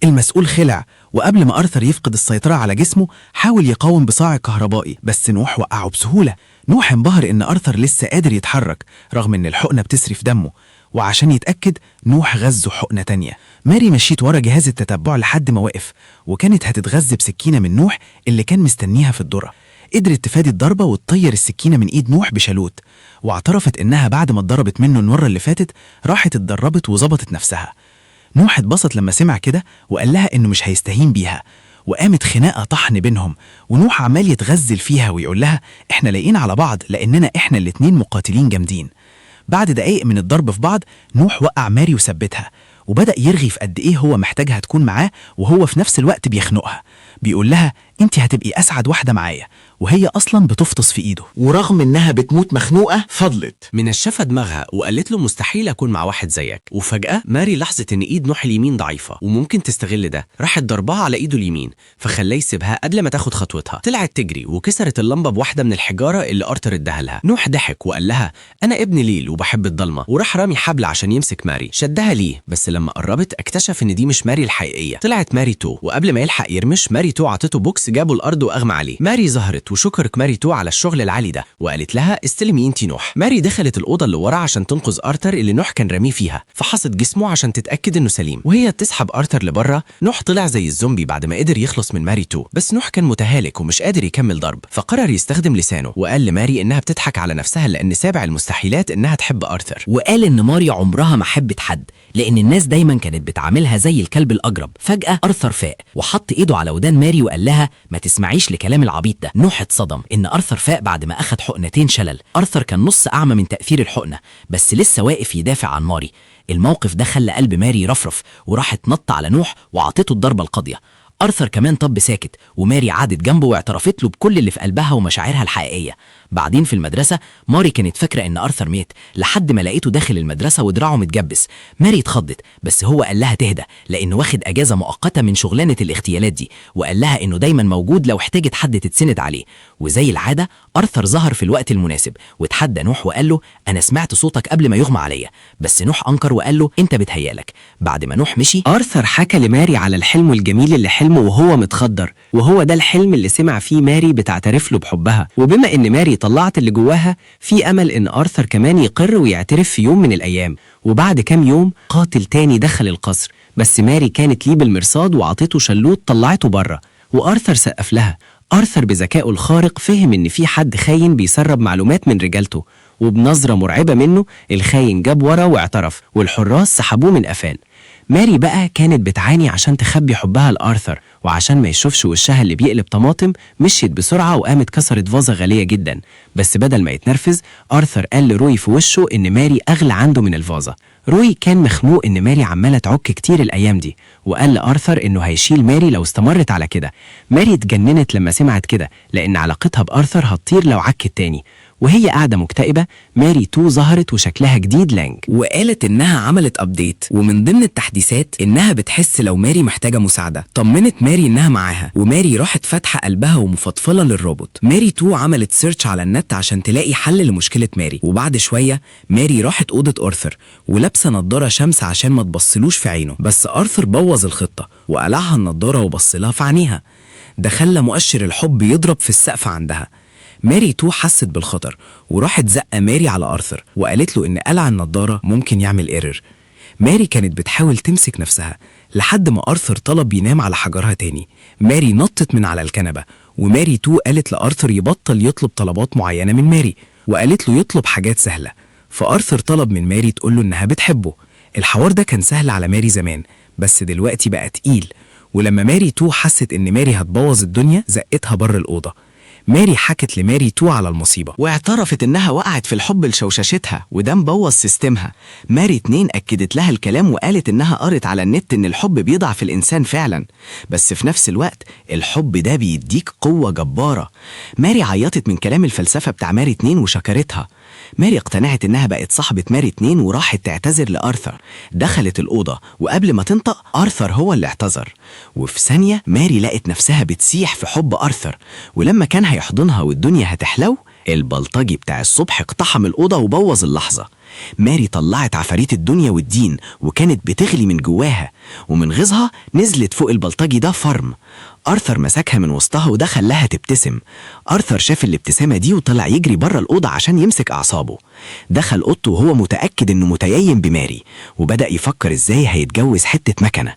المسؤول خلع، وقبل ما أرثر يفقد السيطرة على جسمه حاول يقاوم بصاعق كهربائي، بس نوح وقعه بسهولة. نوح انبهر إن أرثر لسه قادر يتحرك رغم إن الحقنة بتسري في دمه، وعشان يتأكد نوح غزه حقنة تانية. ماري مشيت ورا جهاز التتبع لحد ما وقف، وكانت هتتغز بسكينة من نوح اللي كان مستنيها في الذرة. قدرت تفادي الضربة وتطير السكينة من إيد نوح بشالوت، واعترفت إنها بعد ما اتضربت منه المرة اللي فاتت راحت اتدربت وظبطت نفسها. نوح اتبسط لما سمع كده وقال لها إنه مش هيستهين بيها، وقامت خناقة طحن بينهم، ونوح عمال يتغزل فيها ويقول لها إحنا لاقيين على بعض لأننا إحنا الاتنين مقاتلين جامدين. بعد دقايق من الضرب في بعض، نوح وقع ماري وثبتها، وبدأ يرغي في قد إيه هو محتاجها تكون معاه، وهو في نفس الوقت بيخنقها. بيقول لها انت هتبقي أسعد واحدة معايا، وهي أصلا بتفطس في إيده. ورغم إنها بتموت مخنوقة فضلت منشفة دماغها وقالت له مستحيل أكون مع واحد زيك. وفجأة ماري لاحظت إن إيد نوح اليمين ضعيفة وممكن تستغل ده، راحت ضربها على إيده اليمين فخلاه يسيبها قبل ما تاخد خطوتها. طلعت تجري وكسرت اللمبة بواحدة من الحجارة اللي أرثر اداها لها. نوح ضحك وقال لها أنا ابن ليل وبحب الضلمة، وراح رامي حبل عشان يمسك ماري. شدها ليه، بس لما قربت اكتشف إن دي مش ماري الحقيقية، طلعت ماري two. وقبل ما يلحق يرمش ماري two عطته بوكس جابه الأرض وأغمى عليه. ماري ظهرت وشكرت ماري two على الشغل العالي ده وقالت لها استلمي انتي نوح. ماري دخلت الأوضة اللي ورا عشان تنقذ أرثر اللي نوح كان راميه فيها، فحصت جسمه عشان تتأكد إنه سليم. وهي بتسحب أرثر لبره، نوح طلع زي الزومبي بعد ما قدر يخلص من ماري two، بس نوح كان متهالك ومش قادر يكمل ضرب، فقرر يستخدم لسانه وقال لماري إنها بتضحك على نفسها لأن سابع المستحيلات إنها تحب أرثر. وقال إن ماري عمرها ما حبت حد لأن الناس دايما كانت بتعاملها زي الكلب الأجرب. فجأة أرثر فاق وحط إيده على ودان ماري وقال لها ما تسمعيش لكلام العبيط ده. نوح اتصدم إن أرثر فاق بعد ما أخد حقنتين شلل. أرثر كان نص أعمى من تأثير الحقنة، بس لسه واقف يدافع عن ماري. الموقف ده خلى قلب ماري يرفرف، وراحت نط على نوح وعطته الضربة القاضية. أرثر كمان طب ساكت، وماري قعدت جنبه واعترفت له بكل اللي في قلبها ومشاعرها الحقيقية. بعدين في المدرسة ماري كانت فاكرة إن أرثر مات لحد ما لقيته داخل المدرسة ودراعه متجبس. ماري اتخضت، بس هو قال لها تهدى لأنه واخد أجازة مؤقتة من شغلانة الاغتيالات دي، وقال لها إنه دايما موجود لو احتاجت حد تتسند عليه. وزي العادة أرثر ظهر في الوقت المناسب واتحدى نوح وقال له أنا سمعت صوتك قبل ما يغمى عليا، بس نوح أنكر وقال له أنت بتهيالك. بعد ما نوح مشي، أرثر حكى لماري على الحلم الجميل اللي حلمه وهو متخدر، وهو ده الحلم اللي سمع فيه ماري بتعترف له بحبها. وبما إن ماري طلعت اللي جواها، في أمل إن أرثر كمان يقر ويعترف في يوم من الأيام. وبعد كام يوم قاتل تاني دخل القصر، بس ماري كانت ليه بالمرصاد وعطته شلوت طلعته بره، وأرثر سقف لها. أرثر بذكائه الخارق فهم إن في حد خاين بيسرب معلومات من رجالته، وبنظرة مرعبة منه الخاين جاب ورا واعترف، والحراس سحبوه من قفاه. ماري بقى كانت بتعاني عشان تخبي حبها لآرثر، وعشان ما يشوفش وشها اللي بيقلب طماطم مشيت بسرعة وقامت كسرت فازة غالية جدا. بس بدل ما يتنرفز، آرثر قال لروي في وشه إن ماري أغلى عنده من الفازة. روي كان مخنوق إن ماري عمالة تعك كتير الأيام دي، وقال لآرثر إنه هيشيل ماري لو استمرت على كده. ماري اتجننت لما سمعت كده، لأن علاقتها بآرثر هتطير لو عكت تاني. وهي قاعدة مكتئبة، ماري two ظهرت وشكلها جديد لانج، وقالت إنها عملت update، ومن ضمن التحديثات إنها بتحس لو ماري محتاجة مساعدة. طمنت ماري إنها معاها، وماري راحت فاتحة قلبها ومفضفلة للروبوت. ماري two عملت search على النت عشان تلاقي حل لمشكلة ماري. وبعد شوية ماري راحت أوضة أرثر ولابسة نضارة شمس عشان ما تبصلوش في عينه، بس أرثر بوظ الخطة وقلعها النضارة وبصلها في عينيها. ده خلى مؤشر الحب يضرب في السقف عندها. ماري two حست بالخطر وراحت زقة ماري على أرثر وقالت له إن قلع النضارة ممكن يعمل error. ماري كانت بتحاول تمسك نفسها لحد ما أرثر طلب ينام على حجرها تاني. ماري نطت من على الكنبة، وماري two قالت لأرثر يبطل يطلب طلبات معينة من ماري، وقالت له يطلب حاجات سهلة. فأرثر طلب من ماري تقول له إنها بتحبه. الحوار ده كان سهل على ماري زمان، بس دلوقتي بقى تقيل. ولما ماري two حست إن ماري هتبوظ الدنيا زقتها بره الأوضة. ماري حكت لماري two على المصيبة واعترفت إنها وقعت في الحب لشوششتها، وده مبوظ system ها. ماري 2 أكدت لها الكلام وقالت إنها قرت على النت إن الحب بيضعف الإنسان فعلا، بس في نفس الوقت الحب ده بيديك قوة جبارة. ماري عيطت من كلام الفلسفة بتاع ماري 2 وشكرتها. ماري اقتنعت إنها بقت صاحبة ماري 2 وراحت تعتذر لأرثر. دخلت الأوضة وقبل ما تنطق أرثر هو اللي اعتذر. وفي ثانية ماري لقت نفسها بتسيح في حب أرثر، ولما كان هيحضنها والدنيا هتحلو، البلطجي بتاع الصبح اقتحم الأوضة وبوظ اللحظة. ماري طلعت عفاريت الدنيا والدين وكانت بتغلي من جواها، ومن غيظها نزلت فوق البلطجي ده فرم. أرثر مسكها من وسطها وده خلاها تبتسم. أرثر شاف الابتسامة دي وطلع يجري بره الأوضة عشان يمسك أعصابه. دخل أوضته وهو متأكد إنه متيم بماري، وبدأ يفكر إزاي هيتجوز حتة مكنة.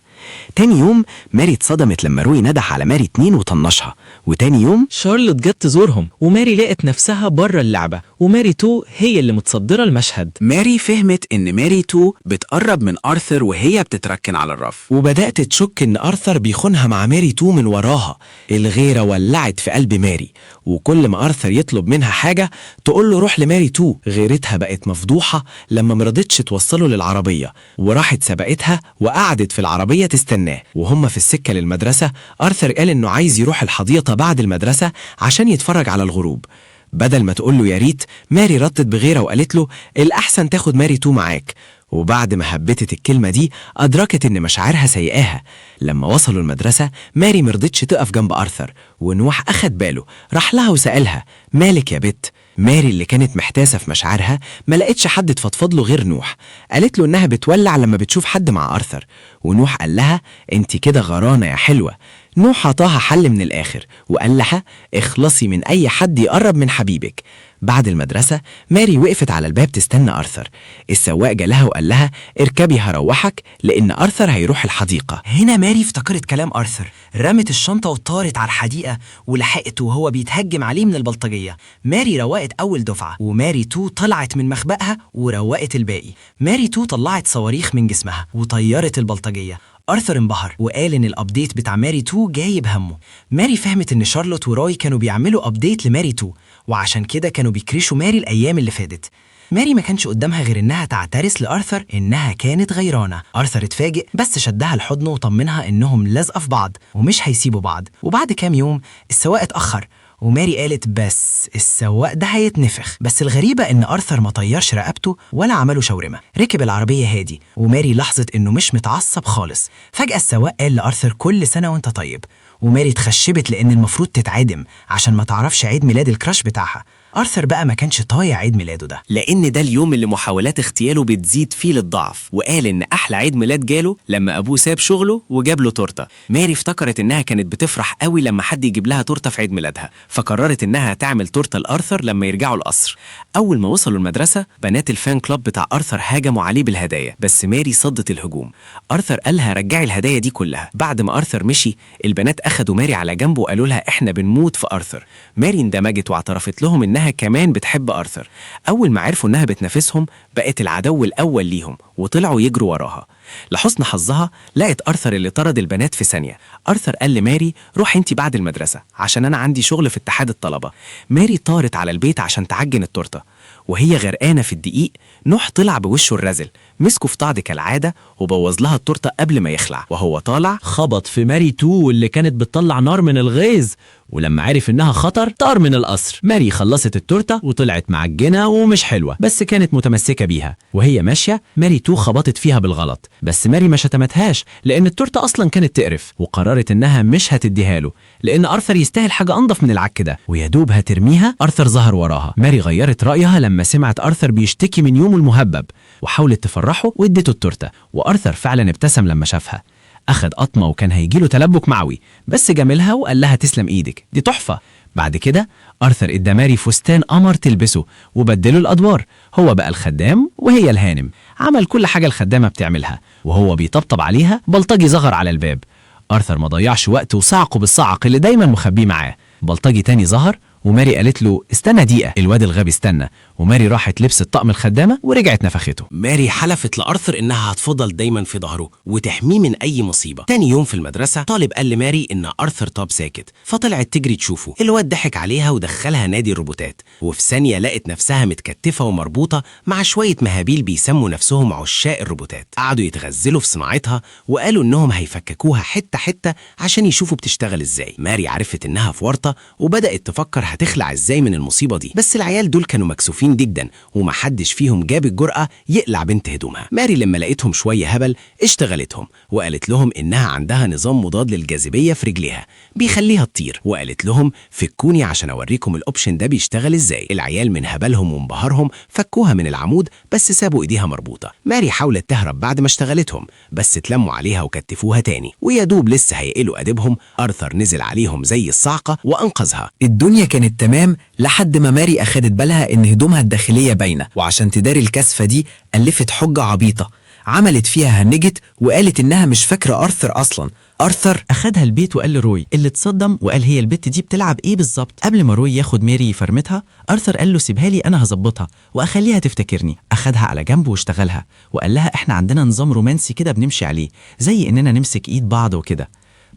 تاني يوم ماري اتصدمت لما روي نده على ماري 2 وطنشها. وتاني يوم شارلوت جت تزورهم، وماري لقت نفسها بره اللعبة، وماري 2 هي اللي متصدرة المشهد. ماري فهمت إن ماري 2 بتقرب من أرثر وهي بتتركن على الرف، وبدأت تشك إن أرثر بيخونها مع ماري 2 من وراها. الغيرة ولعت في قلب ماري، وكل ما أرثر يطلب منها حاجة تقول له روح لماري 2. غيرتها بقت مفضوحة لما مرضتش توصله للعربية، وراحت سبقتها وقعدت في العربية تستناه. وهم في السكة للمدرسة أرثر قال إنه عايز يروح الحديقة بعد المدرسة عشان يتفرج على الغروب. بدل ما تقول له يا ريت، ماري ردت بغيرة وقالت له الأحسن تاخد ماري 2 معاك. وبعد ما هبتت الكلمة دي أدركت إن مشاعرها سيئاها. لما وصلوا المدرسة ماري مرضتش تقف جنب أرثر، ونوح أخد باله، راح لها وسألها مالك يا بت؟ ماري اللي كانت محتاسة في مشاعرها ما لقتش حد تفضفض له غير نوح. قالت له إنها بتولع لما بتشوف حد مع أرثر، ونوح قال لها أنت كده غرانة يا حلوة. نوح عطاها حل من الآخر وقال لها اخلصي من أي حد يقرب من حبيبك. بعد المدرسة ماري وقفت على الباب تستنى أرثر. السواق جالها وقال لها اركبي هروحك لأن أرثر هيروح الحديقة. هنا ماري افتكرت كلام أرثر، رمت الشنطة وطارت على الحديقة ولحقته وهو بيتهجم عليه من البلطجية. ماري روقت أول دفعة، وماري 2 طلعت من مخبأها وروقت الباقي. ماري 2 طلعت صواريخ من جسمها وطيرت البلطجية. أرثر انبهر وقال إن ال update بتاع ماري 2 جايب همه. ماري فهمت إن شارلوت وروي كانوا بيعملوا update لماري 2، وعشان كده كانوا بيكرشوا ماري الأيام اللي فاتت. ماري ما كانش قدامها غير إنها تعترف لأرثر إنها كانت غيرانة. أرثر اتفاجئ بس شدها لحضنه وطمنها إنهم لازقة في بعض ومش هيسيبوا بعض. وبعد كام يوم السواق اتأخر، وماري قالت بس السواق ده هيتنفخ. بس الغريبة إن أرثر ما طيرش رقبته ولا عمله شاورما، ركب العربية هادي، وماري لاحظت إنه مش متعصب خالص. فجأة السواق قال لأرثر كل سنة وأنت طيب، وماري اتخشبت لأن المفروض تتعدم عشان ما تعرفش عيد ميلاد ال crush بتاعها. أرثر بقى ما كانش طايع عيد ميلاده ده، لأن ده اليوم اللي محاولات اغتياله بتزيد فيه للضعف، وقال إن أحلى عيد ميلاد جاله لما أبوه ساب شغله وجاب له تورتة. ماري افتكرت إنها كانت بتفرح قوي لما حد يجيب لها تورتة في عيد ميلادها، فقررت إنها تعمل تورتة لأرثر لما يرجعوا القصر. أول ما وصلوا المدرسة بنات ال fan club بتاع أرثر هاجموا عليه بالهدايا، بس ماري صدت الهجوم. أرثر قالها رجعي الهدايا دي كلها. بعد ما أرثر مشي البنات أخدوا ماري على جنب وقالوا لها إحنا بنموت في أرثر. ماري اندمجت واعترفت لهم إنها كمان بتحب أرثر. أول ما عرفوا إنها بتنافسهم بقت العدو الأول ليهم وطلعوا يجروا وراها. لحسن حظها لقت أرثر اللي طرد البنات في ثانية. أرثر قال لماري روحي انت بعد المدرسة عشان أنا عندي شغل في اتحاد الطلبة. ماري طارت على البيت عشان تعجن التورتة، وهي غرقانة في الدقيق نوح طلع بوشه الرزل، مسكه في طعد كالعادة وبوظ لها التورتة قبل ما يخلع. وهو طالع خبط في ماري 2 اللي كانت بتطلع نار من الغيظ، ولما عرف إنها خطر طار من القصر. ماري خلصت التورتة وطلعت معجنة ومش حلوة، بس كانت متمسكة بيها. وهي ماشية ماري 2 خبطت فيها بالغلط، بس ماري ما شتمتهاش لأن التورتة أصلا كانت تقرف، وقررت إنها مش هتديها له لأن أرثر يستاهل حاجة أنضف من العك ده. ويا دوب هترميها أرثر ظهر وراها. ماري غيرت رأيها لما سمعت أرثر بيشتكي من يومه المهبب، وحاولت تفرحه واديته التورتة، وأرثر فعلا ابتسم لما شافها. أخد قطمة وكان هيجيله تلبك معوي، بس جاملها وقال لها تسلم إيدك دي تحفة. بعد كده أرثر ادى ماري فستان قمر تلبسه وبدلوا الأدوار، هو بقى الخدام وهي الهانم. عمل كل حاجة الخدامة بتعملها، وهو بيطبطب عليها بلطجي ظهر على الباب. أرثر ما ضيعش وقت وصعقه بالصعق اللي دايما مخبيه معاه. بلطجي تاني ظهر وماري قالت له استنى دقيقة، الواد الغبي استنى، وماري راحت لبست طقم الخدامة ورجعت نفخته. ماري حلفت لأرثر إنها هتفضل دايما في ظهره وتحميه من أي مصيبة. تاني يوم في المدرسة طالب قال لماري إن أرثر طاب ساكت، فطلعت تجري تشوفه. الواد ضحك عليها ودخلها نادي الروبوتات، وفي ثانية لقت نفسها متكتفة ومربوطة مع شوية مهابيل بيسموا نفسهم عشاق الروبوتات. قعدوا يتغزلوا في صناعتها وقالوا إنهم هيفككوها حتة حتة عشان يشوفوا بتشتغل إزاي. ماري عرفت إنها في ورطة وبدأت تفكر هتخلع إزاي من المصيبة دي، بس العيال دول كانوا مكسوفين جدا ومحدش فيهم جاب الجرأة يقلع بنت هدومها. ماري لما لقيتهم شوية هبل اشتغلتهم وقالت لهم إنها عندها نظام مضاد للجاذبية في رجليها بيخليها تطير، وقالت لهم فكوني عشان أوريكم ال option ده بيشتغل إزاي. العيال من هبلهم وانبهارهم فكوها من العمود بس سابوا إيديها مربوطة. ماري حاولت تهرب بعد ما اشتغلتهم بس اتلموا عليها وكتفوها تاني، ويا دوب لسه هيقلوا أدبهم أرثر نزل عليهم زي الصعقة وأنقذها. الدنيا كانت تمام لحد ما ماري أخدت بالها إن هدومها الداخلية باينة، وعشان تداري الكسفة دي ألفت حجة عبيطة. عملت فيها هنجت وقالت إنها مش فاكرة أرثر أصلا. أرثر أخدها البيت وقال لروي اللي اتصدم وقال هي البت دي بتلعب إيه بالظبط. قبل ما روي ياخد ماري يفرمتها، أرثر قال له سيبها لي أنا هظبطها وأخليها تفتكرني. أخدها على جنب واشتغلها وقال لها إحنا عندنا نظام رومانسي كده بنمشي عليه، زي إننا نمسك إيد بعض وكده.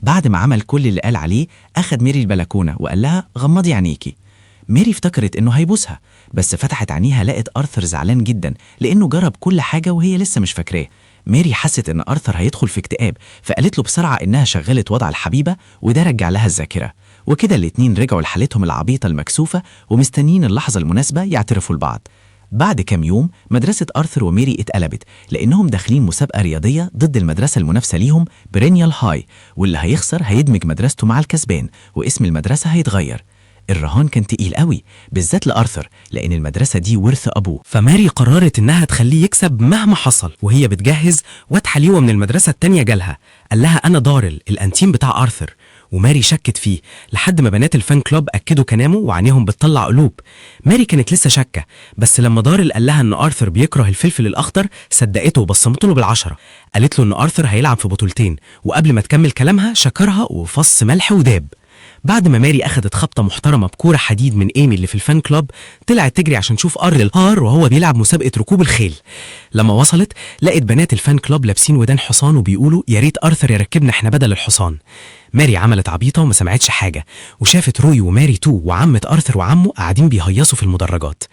بعد ما عمل كل اللي قال عليه أخد ماري البلكونة وقال لها غمضي عينيكي. ماري افتكرت إنه هيبوسها، بس فتحت عينيها لقت أرثر زعلان جدا لأنه جرب كل حاجة وهي لسه مش فاكراه. ماري حست إن أرثر هيدخل في اكتئاب، فقالت له بسرعة إنها شغلت وضع الحبيبة وده رجع لها الذاكرة. وكده الاتنين رجعوا لحالتهم العبيطة المكسوفة ومستنيين اللحظة المناسبة يعترفوا لبعض. بعد كام يوم مدرسة أرثر وميري اتقلبت لأنهم داخلين مسابقة رياضية ضد المدرسة المنافسة ليهم برينيال هاي، واللي هيخسر هيدمج مدرسته مع الكسبان واسم المدرسة هيتغير. الرهان كان تقيل قوي بالذات لأرثر لأن المدرسة دي ورث أبوه. فماري قررت إنها تخليه يكسب مهما حصل. وهي بتجهز واد حليوة من المدرسة التانية جالها، قال لها أنا دارل الأنتيم بتاع أرثر. وماري شكت فيه لحد ما بنات ال fan club أكدوا كلامه وعينيهم بتطلع قلوب. ماري كانت لسه شاكة، بس لما دارل قال لها إن أرثر بيكره الفلفل الأخضر صدقته وبصمت له بالعشرة. قالت له إن أرثر هيلعب في بطولتين، وقبل ما تكمل كلامها شكرها وفص ملح وداب. بعد ما ماري أخدت خبطة محترمة بكورة حديد من إيمي اللي في ال fan club، طلعت تجري عشان تشوف أرثر وهو بيلعب مسابقة ركوب الخيل. لما وصلت لقت بنات ال fan club لابسين ودان حصان وبيقولوا يا ريت أرثر يركبنا احنا بدل الحصان. ماري عملت عبيطة وما سمعتش حاجة، وشافت روي وماري تو وعمة أرثر وعمه قاعدين بيهيصوا في المدرجات.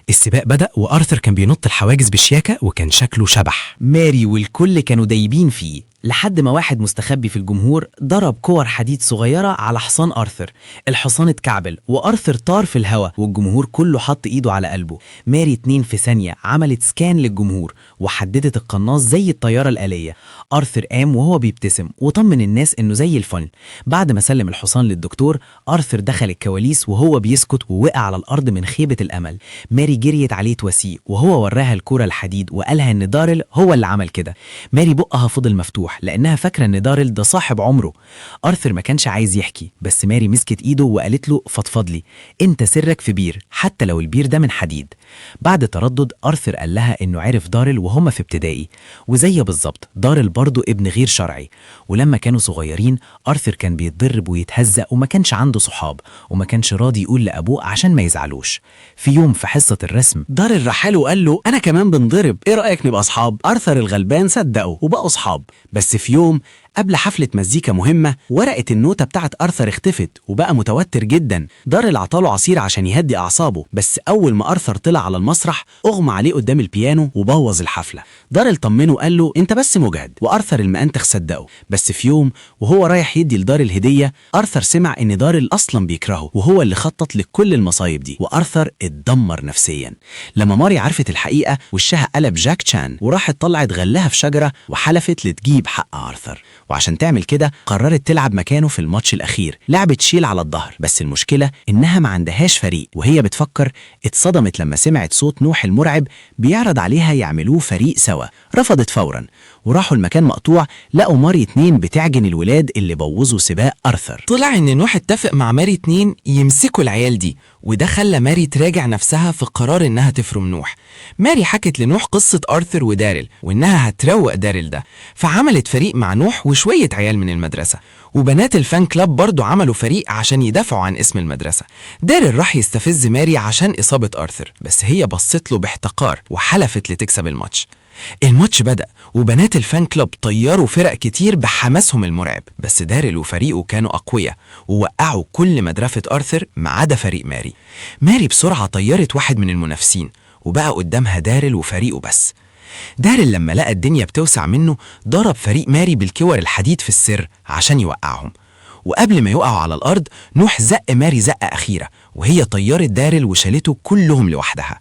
السباق بدأ وأرثر كان بينط الحواجز بشياكة وكان شكله شبح. ماري والكل كانوا دايبين فيه لحد ما واحد مستخبي في الجمهور ضرب كور حديد صغيرة على حصان أرثر. الحصان اتكعبل وأرثر طار في الهواء والجمهور كله حط إيده على قلبه. ماري 2 في ثانية عملت scan للجمهور وحددت القناص زي الطيارة الآلية. أرثر قام وهو بيبتسم وطمن الناس إنه زي الفل. بعد ما سلم الحصان للدكتور، أرثر دخل الكواليس وهو بيسكت ووقع على الأرض من خيبة الأمل. ماري جريت عليه تواسيه وهو وراها الكرة الحديد وقالها إن دارل هو اللي عمل كده. ماري بقها فضل مفتوح لأنها فاكرة إن دارل ده صاحب عمره. أرثر ما كانش عايز يحكي، بس ماري مسكت إيده وقالت له فضفض لي، أنت سرك في بير حتى لو البير ده من حديد. بعد تردد أرثر قال لها إنه عرف دارل وهما في ابتدائي، وزي بالظبط دارل برضه ابن غير شرعي. ولما كانوا صغيرين أرثر كان بيتضرب ويتهزق وما كانش عنده صحاب، وما كانش راضي يقول لأبوه عشان ما يزعلوش. في يوم في حصة الرسم دارل راح له وقال له أنا كمان بنضرب، إيه رأيك نبقى أصحاب؟ أرثر الغلبان صدقه وبقوا أصحاب. بس في يوم قبل حفلة مزيكا مهمة ورقة النوتة بتاعت أرثر اختفت وبقى متوتر جدا. دارل عطاله عصير عشان يهدي أعصابه، بس أول ما أرثر طلع على المسرح أغمى عليه قدام البيانو وبوظ الحفلة. دارل طمنه وقال له أنت بس مجهد، وأرثر المأنتخ صدقه. بس في يوم وهو رايح يدي لدارل هدية، أرثر سمع إن دارل أصلا بيكرهه وهو اللي خطط لكل المصايب دي، وأرثر اتدمر نفسيا. لما ماري عرفت الحقيقة وشها قلب جاك تشان، وراحت طلعت غلها في شجرة وحلفت لتجيب حق أرثر. وعشان تعمل كده قررت تلعب مكانه في الماتش الأخير، لعبة شيل على الظهر. بس المشكلة إنها ما عندهاش فريق، وهي بتفكر اتصدمت لما سمعت صوت نوح المرعب بيعرض عليها يعملوه فريق سوا. رفضت فورا وراحوا المكان مقطوع، لقوا ماري 2 بتعجن الولاد اللي بوظوا سباق أرثر. طلع إن نوح اتفق مع ماري 2 يمسكوا العيال دي، وده خلى ماري تراجع نفسها في قرار إنها تفرم نوح. ماري حكت لنوح قصة أرثر ودارل وإنها هتروق دارل ده، فعملت فريق مع نوح وشوية عيال من المدرسة، وبنات ال fan club برضو عملوا فريق عشان يدافعوا عن اسم المدرسة. دارل راح يستفز ماري عشان إصابة أرثر، بس هي بصت له باحتقار وحلفت لتكسب الماتش. الماتش بدأ وبنات ال fan club طيروا فرق كتير بحماسهم المرعب، بس دارل وفريقه كانوا أقوياء ووقعوا كل مدرسة أرثر ما عدا فريق ماري. ماري بسرعة طيرت واحد من المنافسين وبقى قدامها دارل وفريقه بس. دارل لما لقى الدنيا بتوسع منه ضرب فريق ماري بالكور الحديد في السر عشان يوقعهم، وقبل ما يقعوا على الأرض نوح زق ماري زقة أخيرة وهي طيرت دارل وشالته كلهم لوحدها.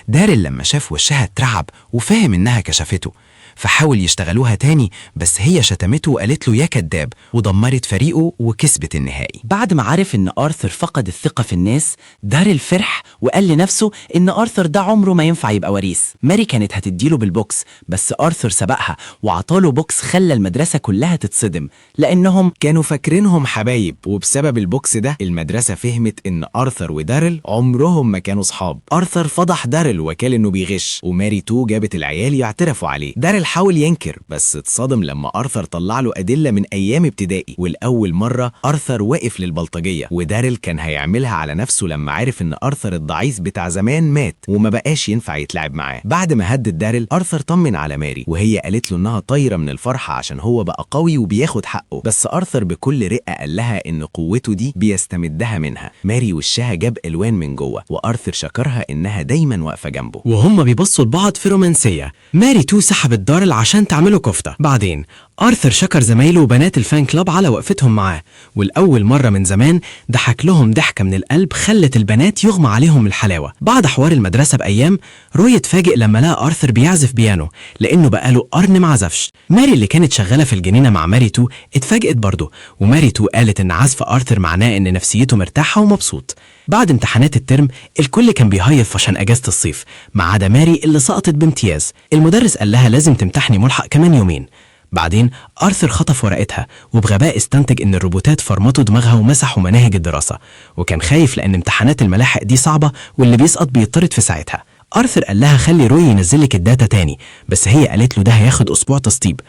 دارل لما شاف وشها اترعب وفهم إنها كشفته، فحاول يشتغلوها تاني بس هي شتمته وقالت له يا كذاب، ودمرت فريقه وكسبت النهائي. بعد ما عرف إن آرثر فقد الثقة في الناس، دارل فرح وقال لنفسه إن آرثر ده عمره ما ينفع يبقى وريث. ماري كانت هتديله بالبوكس، بس آرثر سبقها وعطاله بوكس خلى المدرسة كلها تتصدم لأنهم كانوا فاكرينهم حبايب، وبسبب البوكس ده المدرسة فهمت إن آرثر ودارل عمرهم ما كانوا صحاب. آرثر فضح دارل وقال إنه بيغش، وماري تو جابت العيال يعترفوا عليه. دارل داريل حاول ينكر، بس اتصدم لما أرثر طلع له أدلة من أيام ابتدائي. والأول مرة أرثر وقف للبلطجية، وداريل كان هيعملها على نفسه لما عرف إن أرثر الضعيف بتاع زمان مات وما بقاش ينفع يتلعب معاه. بعد ما هدد داريل، أرثر طمن على ماري، وهي قالت له إنها طايرة من الفرحة عشان هو بقى قوي وبياخد حقه. بس أرثر بكل رقة قال لها إن قوته دي بيستمدها منها. ماري وشها جاب ألوان من جوه، وأرثر شكرها إنها دايما واقفة جنبه. وهم بيبصوا لبعض في رومانسية، ماري تو سحبت دارل عشان تعمله كفتة. بعدين آرثر شكر زمايله وبنات ال fan club على وقفتهم معاه، والأول مرة من زمان ضحك لهم ضحكة من القلب خلت البنات يغمى عليهم الحلاوة. بعد حوار المدرسة بأيام، روي اتفاجئ لما لقى آرثر بيعزف بيانو لأنه بقاله قرن ما عزفش. ماري اللي كانت شغالة في الجنينة مع ماري تو اتفاجئت برضه، وماري تو قالت إن عزف آرثر معناه إن نفسيته مرتاحة ومبسوط. بعد امتحانات الترم الكل كان بيهيف عشان أجازة الصيف، ما عدا ماري اللي سقطت بامتياز. المدرس قال لها لازم تمتحني ملحق كمان يومين. بعدين آرثر خطف ورقتها، وبغباء استنتج إن الروبوتات فرمطوا دماغها ومسحوا مناهج الدراسة، وكان خايف لأن امتحانات الملاحق دي صعبة واللي بيسقط بيطرد في ساعتها. آرثر قال لها خلي روي ينزلك ال data تاني، بس هي قالت له ده هياخد أسبوع تسطيب.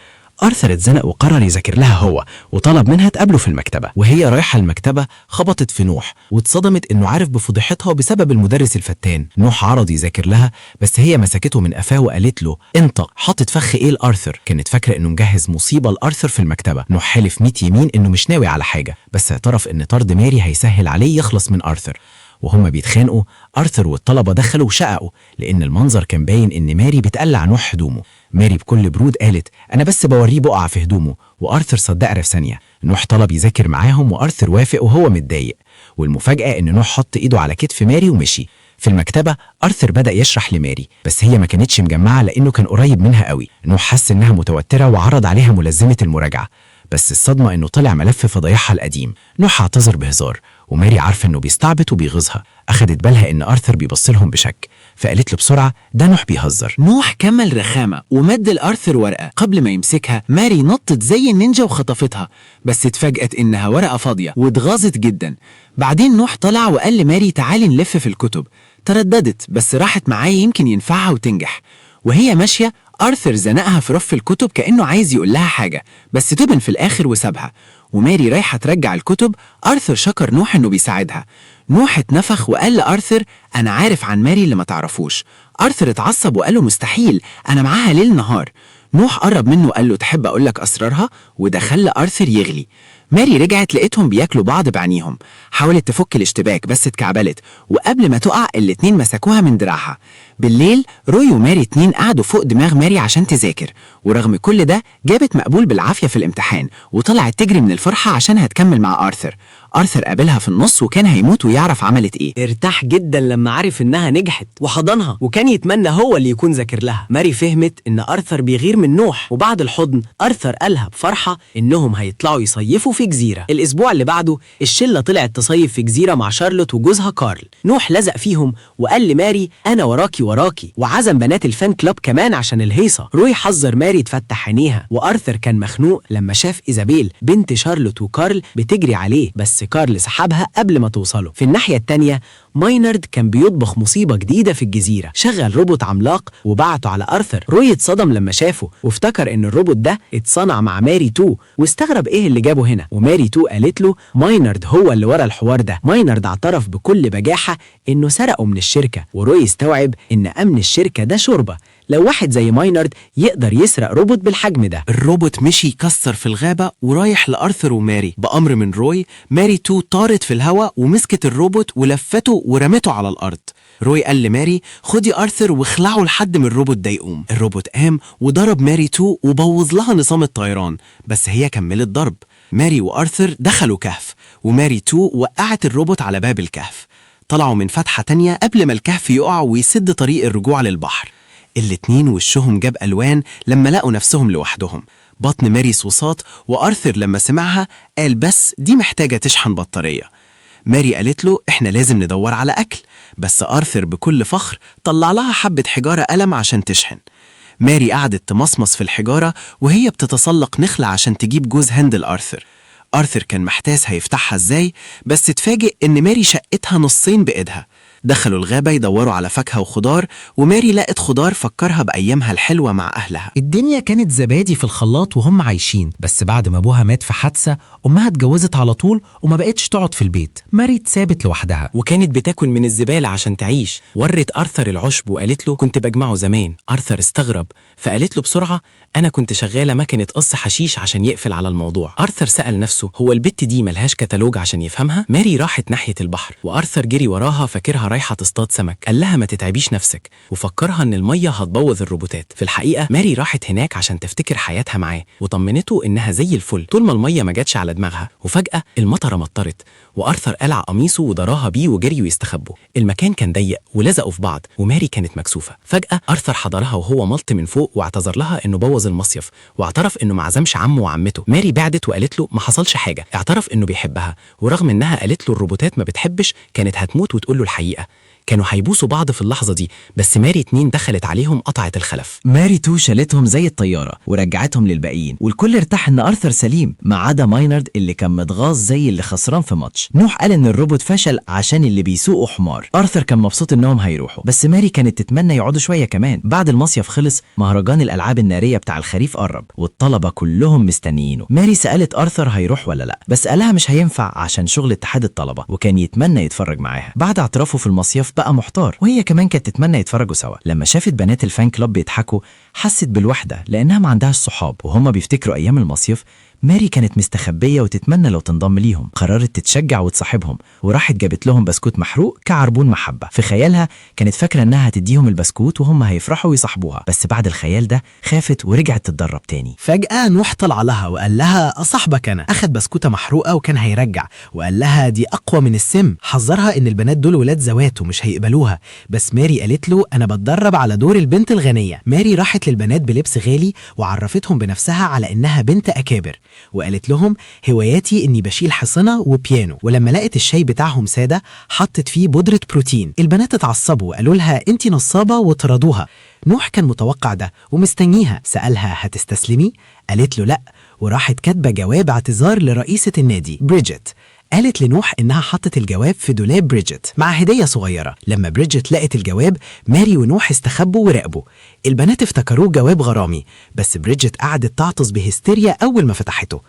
آرثر اتزنق وقرر يذاكر لها هو، وطلب منها تقابله في المكتبة. وهي رايحة المكتبة خبطت في نوح، واتصدمت إنه عارف بفضيحتها بسبب المدرس الفتان. نوح عرض يذاكر لها، بس هي مسكته من قفاه وقالت له انطق، حاطط فخ إيه لأرثر؟ كانت فاكرة إنه مجهز مصيبة لأرثر في المكتبة. نوح حلف 100 يمين إنه مش ناوي على حاجة، بس اعترف إن طرد ماري هيسهل عليه يخلص من أرثر. وهما بيتخانقوا، أرثر والطلبة دخلوا وشققوا لأن المنظر كان باين إن ماري بتقلع نوح هدومه. ماري بكل برود قالت أنا بس بوريه بقع في هدومه، وأرثر صدقها في ثانية. نوح طلب يذاكر معاهم وأرثر وافق وهو متضايق. والمفاجأة إن نوح حط إيده على كتف ماري ومشي. في المكتبة أرثر بدأ يشرح لماري، بس هي ما كانتش مجمعة لأنه كان قريب منها قوي. نوح حس إنها متوترة وعرض عليها ملزمة المراجعة، بس الصدمة إنه طلع ملف فضايحها القديم. نوح اعتذر بهزار، وماري عارفة إنه بيستعبط وبيغيظها. أخدت بالها إن أرثر بيبص لهم بشك، فقالت له بسرعة ده نوح بيهزر. نوح كمل رخامة ومد لأرثر ورقة. قبل ما يمسكها ماري نطت زي النينجا وخطفتها، بس اتفاجأت إنها ورقة فاضية واتغاظت جدا. بعدين نوح طلع وقال لماري تعالي نلف في الكتب. ترددت بس راحت معاه يمكن ينفعها وتنجح. وهي ماشية أرثر زنقها في رف الكتب كأنه عايز يقول لها حاجة، بس تبن في الآخر وسابها. وماري رايحة ترجع الكتب، أرثر شكر نوح إنه بيساعدها. نوح اتنفخ وقال لأرثر أنا عارف عن ماري اللي ما تعرفوش. أرثر اتعصب وقال له مستحيل، أنا معاها ليل نهار. نوح قرب منه وقال له تحب أقول لك أسرارها؟ وده خلى أرثر يغلي. ماري رجعت لقيتهم بياكلوا بعض بعينيهم. حاولت تفك الاشتباك بس اتكعبلت، وقبل ما تقع الاتنين مسكوها من دراعها. بالليل روي وماري اتنين قعدوا فوق دماغ ماري عشان تذاكر، ورغم كل ده جابت مقبول بالعافية في الامتحان، وطلعت تجري من الفرحة عشان هتكمل مع أرثر. أرثر قابلها في النص وكان هيموت ويعرف عملت إيه. ارتاح جدا لما عرف إنها نجحت وحضنها، وكان يتمنى هو اللي يكون ذاكر لها. ماري فهمت إن أرثر بيغير من نوح، وبعد الحضن أرثر قالها بفرحة إنهم هيطلعوا يصيفوا في جزيرة. الأسبوع اللي بعده الشلة طلعت تصيف في جزيرة مع شارلوت وجوزها كارل. نوح لزق فيهم وقال لماري أنا وراكي وراكي، وعزم بنات ال fan club كمان عشان الهيصة. روي حذر ماري تفتح عينيها، وأرثر كان مخنوق لما شاف إيزابيل بنت شارلوت وكارل بتجري عليه، بس كارل سحبها قبل ما توصله. في الناحية التانية ماينارد كان بيطبخ مصيبة جديدة في الجزيرة. شغل روبوت عملاق وبعته على أرثر. روي اتصدم لما شافه وافتكر إن الروبوت ده اتصنع مع ماري تو، واستغرب إيه اللي جابه هنا. وماري تو قالت له ماينارد هو اللي ورا الحوار ده. ماينارد اعترف بكل بجاحة إنه سرقه من الشركة، وروي استوعب إن أمن الشركة ده شوربة، لو واحد زي ماينارد يقدر يسرق روبوت بالحجم ده. الروبوت مشي يكسر في الغابة ورايح لأرثر وماري. بأمر من روي، ماري تو طارت في الهواء ومسكت الروبوت ولفته ورمته على الأرض. روي قال لماري خدي أرثر واخلعوا لحد من الروبوت ده يقوم. الروبوت قام وضرب ماري تو وبوظ لها نظام الطيران، بس هي كملت ضرب. ماري وأرثر دخلوا كهف، وماري تو وقعت الروبوت على باب الكهف. طلعوا من فتحة تانية قبل ما الكهف يقع ويسد طريق الرجوع للبحر. الاتنين وشهم جاب ألوان لما لقوا نفسهم لوحدهم. بطن ماري صوصات، وأرثر لما سمعها قال بس دي محتاجة تشحن بطارية. ماري قالت له إحنا لازم ندور على أكل، بس أرثر بكل فخر طلع لها حبة حجارة قلم عشان تشحن. ماري قعدت تمصمص في الحجارة وهي بتتسلق نخلة عشان تجيب جوز هند لأرثر. أرثر كان محتاس هيفتحها إزاي، بس اتفاجئ إن ماري شقتها نصين بإيدها. دخلوا الغابة يدوروا على فاكهة وخضار، وماري لقت خضار فكرها بأيامها الحلوة مع أهلها. الدنيا كانت زبادي في الخلاط وهم عايشين، بس بعد ما أبوها مات في حادثة أمها اتجوزت على طول وما بقتش تقعد في البيت. ماري اتسابت لوحدها وكانت بتاكل من الزبالة عشان تعيش. ورت أرثر العشب وقالت له كنت بجمعه زمان. أرثر استغرب، فقالت له بسرعة أنا كنت شغالة مكنة قص حشيش عشان يقفل على الموضوع. أرثر سأل نفسه هو البت دي ملهاش كتالوج عشان يفهمها؟ ماري راحت ناحية البحر وأرثر جري وراها فاكرها رايحة تصطاد سمك. قال لها ما تتعبيش نفسك، وفكرها إن المية هتبوظ الروبوتات. في الحقيقة ماري راحت هناك عشان تفتكر حياتها معاه، وطمنته إنها زي الفل طول ما المية ما جاتش على دماغها. وفجأة المطرة مطرت، وأرثر قلع قميصه ودراها بيه وجريوا يستخبوا. المكان كان ضيق ولزقوا في بعض، وماري كانت مكسوفة. فجأة أرثر حضرها وهو ملط من فوق واعتذر لها إنه بوظ المصيف، واعترف إنه ما عزمش عمه وعمته. ماري بعدت وقالت له ما حصلش حاجة. اعترف إنه بيحبها، ورغم إنها قالت له الروبوتات ما بتحبش كانت هتموت وتقول له الحقيقة. كانوا هيبوسوا بعض في اللحظة دي، بس ماري 2 دخلت عليهم قطعت الخلف. ماري 2 شالتهم زي الطيارة ورجعتهم للباقيين، والكل ارتاح ان ارثر سليم ما عدا ماينارد اللي كان متغاظ زي اللي خسران في ماتش. نوح قال ان الروبوت فشل عشان اللي بيسوقه حمار. ارثر كان مبسوط انهم هيروحوا، بس ماري كانت تتمنى يقعدوا شوية كمان. بعد المصيف خلص، مهرجان الالعاب النارية بتاع الخريف قرب والطلبة كلهم مستنيينه. ماري سألت ارثر هيروح ولا لا، بس قالها مش هينفع عشان شغل اتحاد الطلبة، وكان يتمنى يتفرج معاها. بعد اعترافه في المصيف بقى محتار، وهي كمان كانت تتمنى يتفرجوا سوا. لما شافت بنات ال fan club بيضحكوا حست بالوحدة لأنها ما عندهاش صحاب، وهما بيفتكروا أيام المصيف ماري كانت مستخبية وتتمنى لو تنضم ليهم. قررت تتشجع وتصاحبهم، وراحت جابت لهم بسكوت محروق كعربون محبة. في خيالها كانت فاكرة إنها هتديهم البسكوت وهم هيفرحوا ويصاحبوها، بس بعد الخيال ده خافت ورجعت تتدرب تاني. فجأة نوح طلع لها وقال لها أصاحبك أنا. أخد بسكوتة محروقة وكان هيرجع، وقال لها دي أقوى من السم. حذرها إن البنات دول ولاد زوات ومش هيقبلوها، بس ماري قالت له أنا بتدرب على دور البنت الغنية. ماري راحت للبنات بلبس غالي وعرفتهم بنفسها على إنها بنت أكابر، وقالت لهم هواياتي إني بشيل حصنة وبيانو. ولما لقت الشاي بتاعهم سادة حطت فيه بودرة بروتين. البنات اتعصبوا وقالوا لها انتي نصابة وطردوها. نوح كان متوقع ده ومستنيها، سألها هتستسلمي؟ قالت له لأ، وراحت كاتبة جواب اعتذار لرئيسة النادي بريدجت. قالت لنوح إنها حطت الجواب في دولاب بريدجت مع هدية صغيرة. لما بريدجت لقت الجواب ماري ونوح استخبوا وراقبوا. البنات افتكروه جواب غرامي، بس بريدجت قعدت تعطس بهستيريا أول ما فتحته.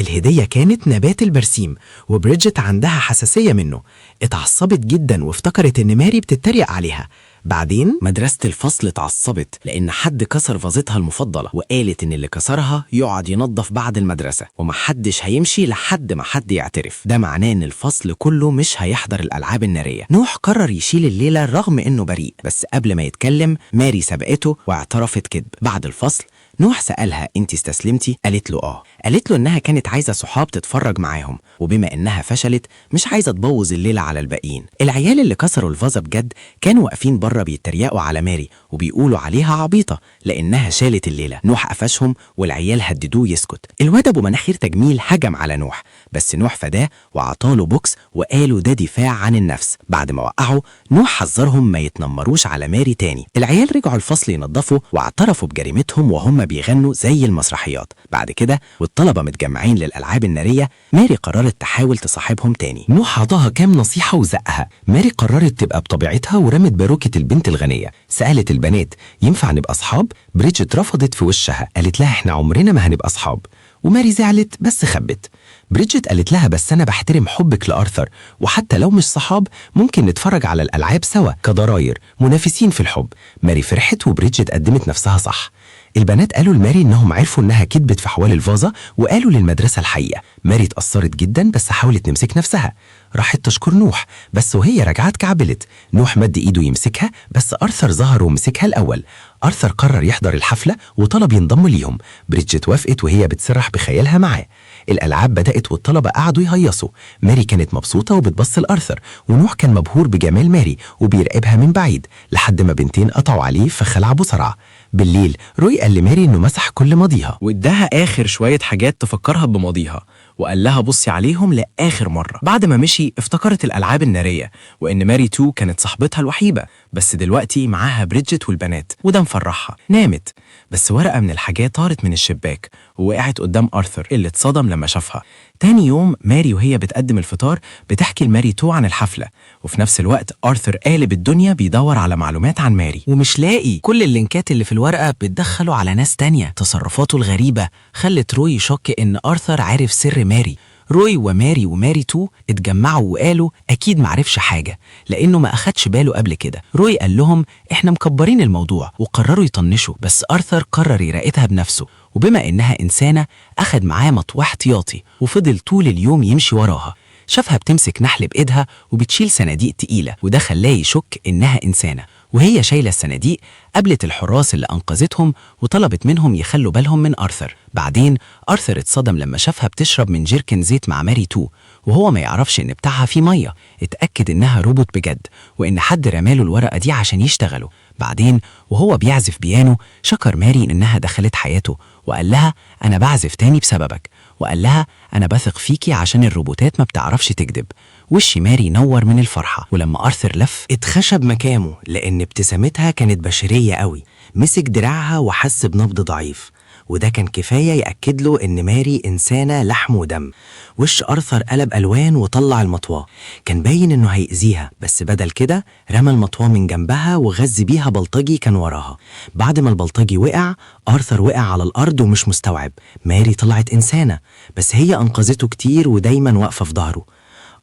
الهدية كانت نبات البرسيم، وبريدجت عندها حساسية منه. اتعصبت جدا وافتكرت إن ماري بتتريق عليها. بعدين مدرسة الفصل اتعصبت لأن حد كسر فازتها المفضلة، وقالت إن اللي كسرها يقعد ينظف بعد المدرسة ومحدش هيمشي لحد ما حد يعترف. ده معناه إن الفصل كله مش هيحضر الألعاب النارية. نوح قرر يشيل الليلة رغم إنه بريء، بس قبل ما يتكلم ماري سبقته واعترفت كذب. بعد الفصل نوح سألها انت استسلمتي؟ قالت له اه. قالت له انها كانت عايزة صحاب تتفرج معاهم، وبما انها فشلت مش عايزة تبوظ الليلة على الباقيين. العيال اللي كسروا الفازة بجد كانوا واقفين بره بيتريقوا على ماري وبيقولوا عليها عبيطة لانها شالت الليلة. نوح قفشهم والعيال هددوه يسكت. الواد ابو مناخير تجميل هجم على نوح، بس نوح فداه وعطاله بوكس وقالوا ده دفاع عن النفس. بعد ما وقعوا نوح حذرهم ما يتنمروش على ماري تاني. العيال رجعوا الفصل ينظفوا واعترفوا بجريمتهم وهم بيغنوا زي المسرحيات. بعد كده والطلبة متجمعين للألعاب النارية، ماري قررت تحاول تصاحبهم تاني. نوح عطاها كام نصيحة وزقها. ماري قررت تبقى بطبيعتها ورمت باروكة البنت الغنية. سألت البنات ينفع نبقى أصحاب؟ بريدجت رفضت في وشها، قالت لها احنا عمرنا ما هنبقى أصحاب. وماري زعلت بس خبت. بريدجت قالت لها بس أنا بحترم حبك لأرثر، وحتى لو مش صحاب ممكن نتفرج على الألعاب سوا كضراير منافسين في الحب. ماري فرحت وبريدجت قدمت نفسها صح. البنات قالوا لماري إنهم عرفوا إنها كدبت في حوال الفازة وقالوا للمدرسة الحقيقة. ماري اتأثرت جدا بس حاولت تمسك نفسها. راحت تشكر نوح، بس وهي رجعت كعبلت. نوح مد إيده يمسكها بس أرثر ظهر ومسكها الأول. أرثر قرر يحضر الحفلة وطلب ينضم ليهم. بريدجت وافقت وهي بتسرح بخيالها معاه. الألعاب بدأت والطلبة قعدوا يهيصوا. ماري كانت مبسوطة وبتبص لأرثر، ونوح كان مبهور بجمال ماري وبيراقبها من بعيد لحد ما بنتين قطعوا عليه فخلع بسرعة. بالليل روي قال لماري إنه مسح كل ماضيها واداها آخر شوية حاجات تفكرها بماضيها، وقال لها بصي عليهم لآخر مرة. بعد ما مشي افتكرت الألعاب النارية وإن ماري 2 كانت صاحبتها الوحيدة، بس دلوقتي معاها بريدجت والبنات وده مفرحها. نامت، بس ورقة من الحاجات طارت من الشباك ووقعت قدام أرثر اللي اتصدم لما شافها. تاني يوم ماري وهي بتقدم الفطار بتحكي لماري 2 عن الحفلة، وفي نفس الوقت أرثر قالب الدنيا بيدور على معلومات عن ماري ومش لاقي. كل اللينكات اللي في الورقة بتدخله على ناس تانية. تصرفاته الغريبة خلت روي يشك إن أرثر عارف سر ماري. روي وماري وماري 2 اتجمعوا وقالوا أكيد معرفش حاجة لأنه ما أخدش باله قبل كده. روي قال لهم إحنا مكبرين الموضوع، وقرروا يطنشوا، بس أرثر قرر يراقبها بنفسه، وبما إنها إنسانة أخد معاه مطوة احتياطي وفضل طول اليوم يمشي وراها. شافها بتمسك نحل بإيدها وبتشيل صناديق تقيلة، وده خلاه يشك إنها إنسانة. وهي شايلة الصناديق قابلت الحراس اللي أنقذتهم وطلبت منهم يخلوا بالهم من أرثر. بعدين أرثر اتصدم لما شافها بتشرب من جيركن زيت مع ماري 2 وهو ما يعرفش إن بتاعها فيه مية. اتأكد إنها روبوت بجد وإن حد رماله الورقة دي عشان يشتغلوا. بعدين وهو بيعزف بيانو شكر ماري إنها دخلت حياته وقال لها أنا بعزف تاني بسببك، وقال لها أنا بثق فيكي عشان الروبوتات ما بتعرفش تكذب. وش ماري نور من الفرحة، ولما أرثر لف اتخشب مكانه لأن ابتسامتها كانت بشرية قوي. مسك دراعها وحس بنبض ضعيف، وده كان كفاية يأكد له إن ماري إنسانة لحم ودم. وش أرثر قلب ألوان وطلع المطواه، كان باين إنه هيأذيها، بس بدل كده رمى المطواه من جنبها وغز بيها بلطجي كان وراها. بعد ما البلطجي وقع، أرثر وقع على الأرض ومش مستوعب. ماري طلعت إنسانة، بس هي أنقذته كتير ودايما واقفة في ظهره.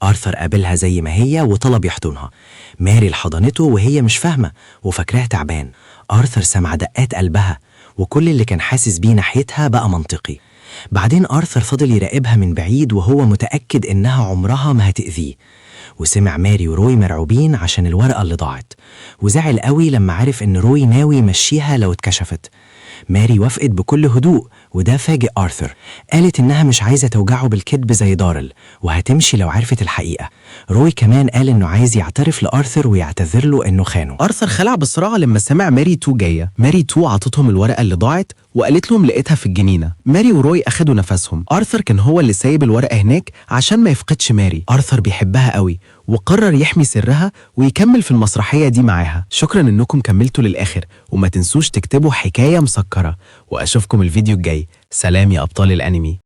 آرثر قابلها زي ما هي وطلب يحضنها. ماري حضنته وهي مش فاهمة وفاكراه تعبان. آرثر سمع دقات قلبها وكل اللي كان حاسس بيه ناحيتها بقى منطقي. بعدين آرثر فضل يراقبها من بعيد وهو متأكد إنها عمرها ما هتأذيه. وسمع ماري وروي مرعوبين عشان الورقة اللي ضاعت، وزعل قوي لما عرف إن روي ناوي يمشيها لو اتكشفت. ماري وافقت بكل هدوء وده فاجئ آرثر. قالت إنها مش عايزة توجعه بالكذب زي دارل وهتمشي لو عرفت الحقيقة. روي كمان قال إنه عايز يعترف لآرثر ويعتذر له إنه خانه. أرثر خلع بسرعة لما سمع ماري 2 جاية. ماري 2 عطتهم الورقة اللي ضاعت وقالت لهم لقيتها في الجنينة. ماري وروي أخدوا نفسهم. أرثر كان هو اللي سايب الورقة هناك عشان ما يفقدش ماري. أرثر بيحبها قوي وقرر يحمي سرها ويكمل في المسرحية دي معاها. شكرا إنكم كملتوا للآخر، وما تنسوش تكتبوا حكاية مسكرة، وأشوفكم الفيديو الجاي. سلام يا أبطال الأنمي.